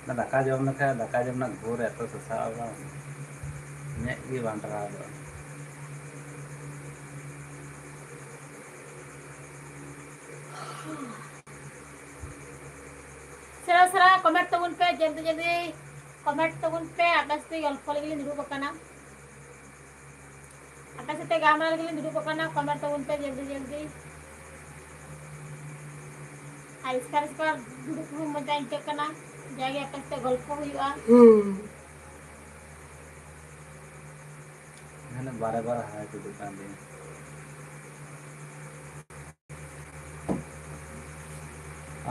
ᱚᱱᱟ ᱫᱟᱠᱟ ᱡᱚᱢ ᱞᱮᱠᱷᱟᱡ, ᱫᱟᱠᱟ ᱡᱚᱢ ᱨᱮᱱᱟᱜ ᱜᱷᱳᱨ ᱮᱛᱚ ᱥᱟᱥᱟᱜᱼᱟ ᱵᱟᱝ, ᱢᱮᱫ ᱜᱮ ᱵᱟᱝ ᱴᱟᱨᱦᱟᱣ ᱜᱚᱫᱚᱜᱼᱟ᱾ ᱥᱮᱬᱟ ᱥᱮᱬᱟ comment ᱛᱟᱵᱚᱱ ᱯᱮ, ᱡᱚᱞᱫᱤ ᱡᱚᱞᱫᱤ comment ᱛᱟᱵᱚᱱ ᱯᱮ᱾ ᱟᱯᱮ ᱥᱟᱛᱮ ᱜᱚᱞᱯᱷᱚ ᱞᱟᱹᱜᱤᱫ ᱞᱤᱧ ᱫᱩᱲᱩᱵ ᱟᱠᱟᱱᱟ᱾ ᱟᱯᱮ ᱥᱟᱛᱮ ᱜᱟᱞᱢᱟᱨᱟᱣ ᱞᱟᱹᱜᱤᱫ ᱞᱤᱧ ᱫᱩᱲᱩᱵ ᱟᱠᱟᱱᱟ, ᱠᱚᱢᱮᱱᱴ ᱛᱟᱵᱚᱱ ᱯᱮ ᱡᱚᱞᱫᱤ ᱡᱚᱞᱫᱤ᱾ ᱟᱨ ᱮᱥᱠᱟᱨ ᱮᱥᱠᱟᱨ ᱫᱩᱲᱩᱵ ᱠᱚᱦᱚᱸ ᱢᱚᱡᱟ ᱟᱹᱭᱠᱟᱹᱜ ᱠᱟᱱᱟ, ᱡᱟᱜᱮ ᱟᱯᱮ ᱥᱟᱛᱮ ᱜᱚᱞᱯᱚ ᱦᱩᱭᱩᱜᱼᱟ᱾ ᱦᱩᱸ᱾ ᱢᱟᱱᱮ ᱵᱟᱨᱮ ᱵᱟᱨᱮ ᱦᱟᱭ ᱛᱩᱫᱩᱜ ᱠᱟᱱ ᱛᱤᱧᱟᱹ᱾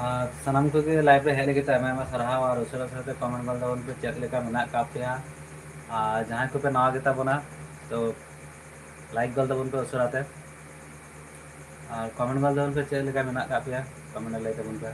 ᱟᱨ ᱥᱟᱱᱟᱢ ᱠᱚᱜᱮ ᱞᱟᱭᱤᱵᱷ ᱨᱮ ᱦᱮᱡ ᱞᱟᱹᱜᱤᱫ ᱛᱮ ᱟᱭᱢᱟ ᱟᱭᱢᱟ ᱥᱟᱨᱦᱟᱣ᱾ ᱟᱨ ᱩᱥᱟᱹᱨᱟ ᱩᱥᱟᱹᱨᱟ ᱛᱮ ᱠᱚᱢᱮᱱᱴ ᱜᱚᱫ ᱛᱟᱵᱚᱱ ᱯᱮ, ᱪᱮᱫ ᱞᱮᱠᱟ ᱢᱮᱱᱟᱜ ᱟᱠᱟᱫ ᱯᱮᱭᱟ᱾ ᱟᱨ ᱡᱟᱦᱟᱸᱭ ᱠᱚᱯᱮ ᱱᱟᱣᱟ ᱜᱮᱛᱟ ᱵᱚᱱᱟ, ᱛᱚ ᱞᱟᱭᱤᱠ ᱜᱚᱫ ᱛᱟᱵᱚᱱ ᱯᱮ ᱩᱥᱟᱹᱨᱟ ᱛᱮ᱾ ᱟᱨ ᱠᱚᱢᱮᱱᱴ ᱜᱚᱫ ᱛᱟᱵᱚᱱ ᱯᱮ, ᱪᱮᱫ ᱞᱮᱠᱟ ᱢᱮᱱᱟᱜ ᱟᱠᱟᱫ ᱯᱮᱭᱟ, ᱠᱚᱢᱮᱱᱴ ᱨᱮ ᱞᱟᱹᱭ ᱛᱟᱵᱚᱱ ᱯᱮ᱾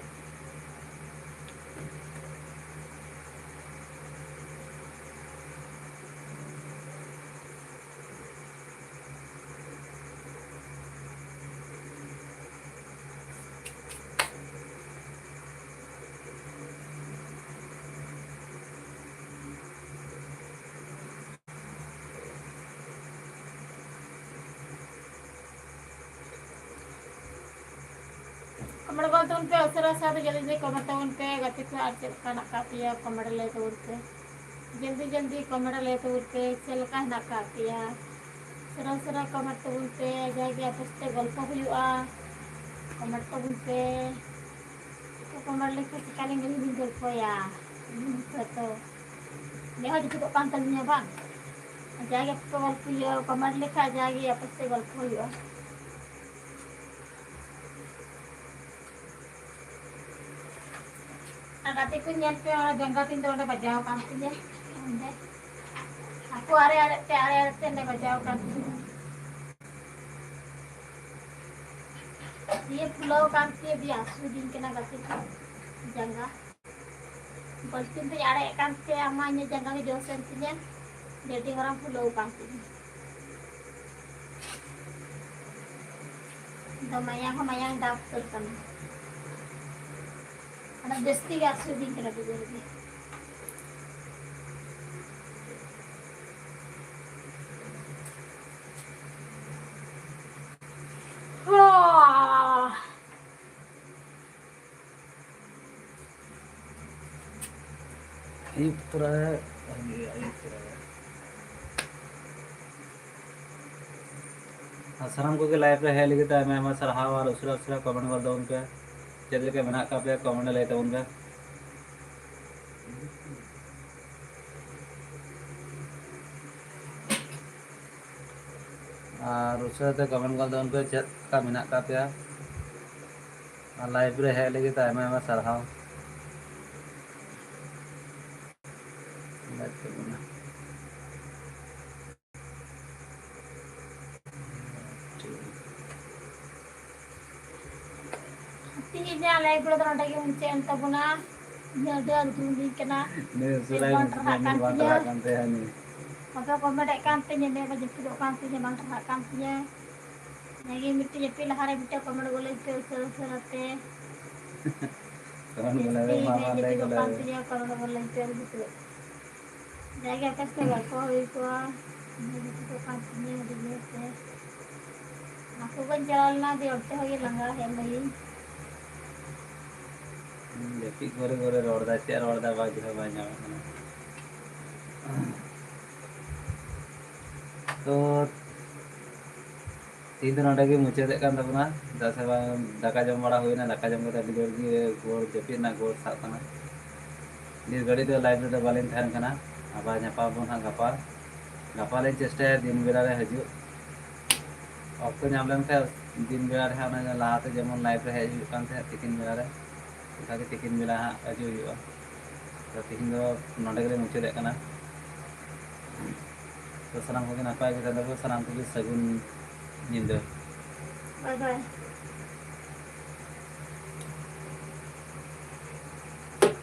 ᱠᱚᱢᱮᱱᱴ ᱜᱚᱫ ᱛᱟᱵᱚᱱ ᱯᱮ, ᱩᱥᱟᱹᱨᱟ ᱩᱥᱟᱹᱨᱟ ᱛᱮ ᱡᱚᱞᱫᱤ ᱡᱚᱞᱫᱤ ᱠᱚᱢᱮᱱᱴ ᱛᱟᱵᱚᱱ ᱯᱮ ᱜᱟᱛᱮ ᱠᱚ, ᱟᱨ ᱪᱮᱫ ᱞᱮᱠᱟ ᱦᱮᱱᱟᱜ ᱟᱠᱟᱫ ᱯᱮᱭᱟ ᱠᱚᱢᱮᱱᱴ ᱨᱮ ᱞᱟᱹᱭ ᱛᱟᱵᱚᱱ ᱯᱮ, ᱡᱚᱞᱫᱤ ᱡᱚᱞᱫᱤ ᱠᱚᱢᱮᱱᱴ ᱨᱮ ᱞᱟᱹᱭ ᱛᱟᱵᱚᱱ ᱯᱮ ᱪᱮᱫ ᱞᱮᱠᱟ ᱦᱮᱱᱟᱜ ᱟᱠᱟᱫ ᱯᱮᱭᱟ᱾ ᱩᱥᱟᱹᱨᱟ ᱩᱥᱟᱹᱨᱟ ᱠᱚᱢᱮᱱᱴ ᱛᱟᱵᱚᱱ ᱯᱮ, ᱡᱟᱦᱟᱸᱭ ᱜᱮ ᱟᱯᱮ ᱥᱟᱛᱮ ᱜᱚᱞᱯᱚ ᱦᱩᱭᱩᱜᱼᱟ, ᱠᱚᱢᱮᱱᱴ ᱛᱟᱵᱚᱱ ᱯᱮ᱾ ᱠᱚᱢᱮᱱᱴ ᱞᱮᱠᱷᱟᱱ ᱪᱮᱠᱟᱞᱤᱧ ᱟᱹᱞᱤᱧ ᱞᱤᱧ ᱜᱚᱞᱯᱚᱭᱟ? ᱟᱹᱞᱤᱧ ᱦᱚᱸ ᱛᱚ ᱱᱮᱦᱚᱨ ᱡᱩᱛᱩᱜ ᱠᱟᱱ ᱛᱟᱹᱞᱤᱧᱟ ᱵᱟᱝ? ᱡᱟᱦᱟᱸᱭ ᱜᱮ ᱠᱚᱢᱮᱱᱴ ᱤᱭᱟᱹ ᱠᱚᱢᱮᱱᱴ ᱞᱮᱠᱷᱟᱡ ᱡᱟᱜᱮ ᱟᱯᱮ ᱥᱟᱛᱮ ᱜᱚᱞᱯᱚ ᱦᱩᱭᱩᱜᱼᱟ᱾ ᱟᱨ ᱜᱟᱛᱮ ᱠᱚ ᱧᱮᱞ ᱯᱮ, ᱚᱱᱟ ᱡᱟᱸᱜᱟ ᱛᱤᱧ ᱫᱚ ᱚᱸᱰᱮ ᱵᱟᱡᱟᱣ ᱟᱠᱟᱱ ᱛᱤᱧᱟᱹ᱾ ᱚᱸᱰᱮ ᱦᱟᱹᱠᱩ ᱟᱨᱮ ᱟᱨᱮ ᱛᱮ, ᱟᱨᱮ ᱟᱨᱮ ᱛᱮ ᱚᱸᱰᱮ ᱵᱟᱡᱟᱣ ᱟᱠᱟᱱ ᱛᱤᱧᱟᱹ᱾ ᱤᱭᱟᱹ ᱯᱷᱩᱞᱟᱹᱣ ᱟᱠᱟᱱ ᱛᱤᱧᱟᱹ, ᱟᱹᱰᱤ ᱦᱟᱹᱥᱩᱭᱤᱫᱤᱧ ᱠᱟᱱᱟ ᱜᱟᱛᱮ ᱠᱚ ᱡᱟᱸᱜᱟ᱾ ᱵᱟᱹᱞᱴᱤᱱ ᱛᱤᱧ ᱟᱲᱮᱡ ᱠᱟᱱ ᱛᱮ ᱟᱢᱟ ᱤᱧᱟᱹᱜ ᱡᱟᱸᱜᱟ ᱜᱮ ᱡᱚᱥ ᱮᱱ ᱛᱤᱧᱟᱹ, ᱟᱹᱰᱤ ᱢᱟᱨᱟᱝ ᱯᱷᱩᱞᱟᱹᱣ ᱠᱟᱱ ᱛᱤᱧᱟᱹ᱾ ᱟᱫᱚ ᱢᱟᱭᱟᱝ ᱦᱚᱸ ᱢᱟᱭᱟᱝ ᱫᱟᱜ ᱩᱛᱟᱹᱨ ᱠᱟᱱᱟ᱾ ᱟᱫᱚ ᱡᱟᱹᱥᱛᱤ ᱜᱮ ᱦᱟᱹᱥᱩᱭᱤᱫᱤᱧ ᱠᱟᱱᱟ ᱟᱹᱰᱤ ᱡᱳᱨ ᱜᱮ᱾ ᱦᱚᱸ᱾ ᱟᱹᱭᱩᱵ ᱛᱚᱨᱟ, ᱟᱹᱭᱩᱵ ᱛᱚᱨᱟ᱾ ᱟᱨ ᱥᱟᱱᱟᱢ ᱠᱚᱜᱮ live ᱨᱮ ᱦᱮᱡ ᱞᱟᱹᱜᱤᱫ ᱛᱮ ᱟᱭᱢᱟ ᱟᱭᱢᱟ ᱥᱟᱨᱦᱟᱣ ᱟᱨ ᱩᱥᱟᱹᱨᱟ ᱩᱥᱟᱹᱨᱟ comment ᱜᱚᱫ ᱛᱟᱵᱚᱱ ᱯᱮ᱾ ᱪᱮᱫ ᱞᱮᱠᱟ ᱢᱮᱱᱟᱜ ᱟᱠᱟᱫ ᱯᱮᱭᱟ comment ᱨᱮ ᱞᱟᱹᱭ ᱛᱟᱵᱚᱱ ᱯᱮ᱾ ᱟᱨ ᱩᱥᱟᱹᱨᱟ ᱛᱮ comment ᱜᱚᱫ ᱛᱟᱵᱚᱱ ᱯᱮ ᱪᱮᱫ ᱞᱮᱠᱟ ᱢᱮᱱᱟᱜ ᱟᱠᱟᱫ ᱯᱮᱭᱟ᱾ ᱟᱨ live ᱨᱮ ᱦᱮᱡ ᱞᱟᱹᱜᱤᱫ ᱛᱮ ᱟᱭᱢᱟ ᱟᱭᱢᱟ ᱥᱟᱨᱦᱟᱣ᱾ ᱛᱮᱦᱮᱧᱟᱜ live ᱨᱮᱫᱚ ᱱᱚᱰᱮ ᱜᱮ ᱢᱩᱪᱟᱹᱫ ᱮᱱ ᱛᱟᱵᱚᱱᱟ᱾ ᱤᱧ ᱟᱹᱰᱤ ᱟᱸᱴ ᱫᱩᱠ ᱤᱧ ᱠᱟᱱᱟ᱾ ᱱᱤᱭᱟᱹ ᱡᱮ ᱥᱩᱨᱟᱭ ᱵᱟᱝ ᱴᱟᱨᱦᱟᱜ ᱠᱟᱱ ᱵᱟᱝ ᱛᱤᱧᱟᱹ᱾ ᱴᱟᱨᱦᱟᱜ ᱠᱟᱱ ᱛᱟᱦᱮᱸ ᱦᱟᱹᱱᱤ᱾ ᱵᱟᱯᱮ comment ᱮᱫ ᱠᱟᱱ ᱛᱤᱧᱟᱹ, ᱢᱮᱫ ᱠᱚ ᱡᱟᱹᱯᱤᱫᱚᱜ ᱠᱟᱱ ᱛᱤᱧᱟᱹ, ᱵᱟᱝ ᱴᱟᱨᱦᱟᱜ ᱠᱟᱱ ᱛᱤᱧᱟᱹ᱾ ᱚᱱᱟᱜᱮ ᱢᱤᱫᱴᱮᱡ ᱡᱟᱹᱯᱤᱫ ᱞᱟᱦᱟᱨᱮ ᱢᱤᱫᱴᱮᱡ comment ᱜᱚᱞᱟᱹᱧ ᱯᱮ ᱩᱥᱟᱹᱨᱟ ᱩᱥᱟᱹᱨᱟ ᱛᱮ᱾ comment ᱜᱚᱞᱟᱹᱧ ᱡᱟᱹᱥᱛᱤ ᱢᱟ ᱢᱮᱫ ᱵᱟᱝ ᱞᱟᱹᱭ ᱡᱟᱹᱯᱤᱫᱚᱜ ᱠᱟᱱ ᱜᱚᱞᱟᱹᱧ᱾ ᱛᱤᱧᱟᱹ, comment ᱜᱚᱞᱟᱹᱧ ᱯᱮ ᱩᱥᱟᱹᱨᱟ᱾ ᱡᱟᱜᱮ ᱟᱯᱮ ᱥᱟᱛᱮ ᱜᱚᱞᱯᱚ ᱦᱩᱭ ᱠᱚᱜᱼᱟ, ᱢᱮᱫ ᱡᱟᱹᱯᱤᱫᱚᱜ ᱠᱟᱱ ᱛᱤᱧᱟᱹ ᱟᱹᱰᱤ ᱡᱳᱨ ᱛᱮ᱾ ᱚᱱᱟ ᱠᱚ ᱵᱟᱹᱧ ᱪᱟᱞᱟᱣ ᱞᱮᱱᱟ, ᱫᱤᱭᱮ ᱚᱱᱛᱮ ᱦᱚᱸ ᱤᱭᱟᱹ ᱞᱟᱸᱜᱟ ᱦᱮᱡ ᱱᱟᱹᱧ᱾ ᱡᱟᱹᱯᱤᱫ ᱜᱷᱳᱨᱮ ᱜᱷᱳᱨᱮ ᱨᱚᱲ ᱫᱟᱭ, ᱪᱮᱫ ᱨᱚᱲ ᱫᱟᱭ ᱵᱟᱭ ᱵᱩᱡᱷᱟᱹᱣ, ᱵᱟᱭ ᱧᱟᱢᱮᱫ ᱠᱟᱱᱟ᱾ ᱛᱚ ᱛᱮᱦᱮᱧ ᱫᱚ ᱱᱚᱰᱮ ᱜᱮ ᱢᱩᱪᱟᱹᱫᱮᱫ ᱠᱟᱱ ᱛᱟᱵᱚᱱᱟ᱾ ᱪᱮᱫᱟᱜ ᱥᱮ ᱵᱟᱝ, ᱫᱟᱠᱟ ᱡᱚᱢ ᱵᱟᱲᱟ ᱦᱩᱭᱱᱟ, ᱫᱟᱠᱟ ᱡᱚᱢ ᱠᱟᱛᱮ ᱟᱹᱰᱤ ᱡᱳᱨ ᱜᱮ ᱜᱷᱳᱨ ᱡᱟᱹᱯᱤᱫ ᱨᱮᱱᱟᱜ ᱜᱷᱳᱨ ᱥᱟᱵ ᱠᱟᱱᱟ᱾ ᱰᱷᱮᱨ ᱜᱷᱟᱹᱲᱤᱡ ᱫᱚ live ᱨᱮᱫᱚ ᱵᱟᱹᱞᱤᱧ ᱛᱟᱦᱮᱱ ᱠᱟᱱᱟ᱾ ᱟᱵᱟᱨ ᱧᱟᱯᱟᱢ ᱟᱵᱚᱱ ᱦᱟᱸᱜ ᱜᱟᱯᱟ᱾ ᱜᱟᱯᱟ ᱞᱤᱧ ᱪᱮᱥᱴᱟᱭᱟ ᱫᱤᱱ ᱵᱮᱲᱟ ᱨᱮ ᱦᱤᱡᱩᱜ᱾ ᱚᱠᱛᱚ ᱧᱟᱢ ᱞᱮᱱᱠᱷᱟᱱ ᱫᱤᱱ ᱵᱮᱲᱟ ᱨᱮ ᱦᱟᱸᱜ, ᱚᱱᱟ ᱞᱟᱦᱟᱛᱮ ᱡᱮᱢᱚᱱ live ᱨᱮ ᱦᱮᱡ ᱦᱩᱭᱩᱜ ᱠᱟᱱ ᱛᱟᱦᱮᱸᱫ ᱛᱤᱠᱤᱱ ᱵᱮᱲᱟ ᱨᱮ, ᱚᱱᱠᱟᱜᱮ ᱛᱤᱠᱤᱱ ᱵᱮᱲᱟ ᱦᱟᱸᱜ ᱦᱤᱡᱩᱜ ᱦᱩᱭᱩᱜᱼᱟ᱾ ᱛᱚ ᱛᱤᱦᱤᱧ ᱫᱚ ᱱᱚᱰᱮ ᱜᱮᱞᱮ ᱢᱩᱪᱟᱹᱫᱮᱫ ᱠᱟᱱᱟ᱾ ᱛᱚ ᱥᱟᱱᱟᱢ ᱠᱚᱜᱮ ᱱᱟᱯᱟᱭ ᱜᱮ ᱛᱟᱦᱮᱱ ᱛᱟᱵᱚᱱ, ᱥᱟᱱᱟᱢ ᱠᱚᱜᱮ ᱥᱟᱹᱜᱩᱱ ᱧᱤᱫᱟᱹ᱾ Bye bye᱾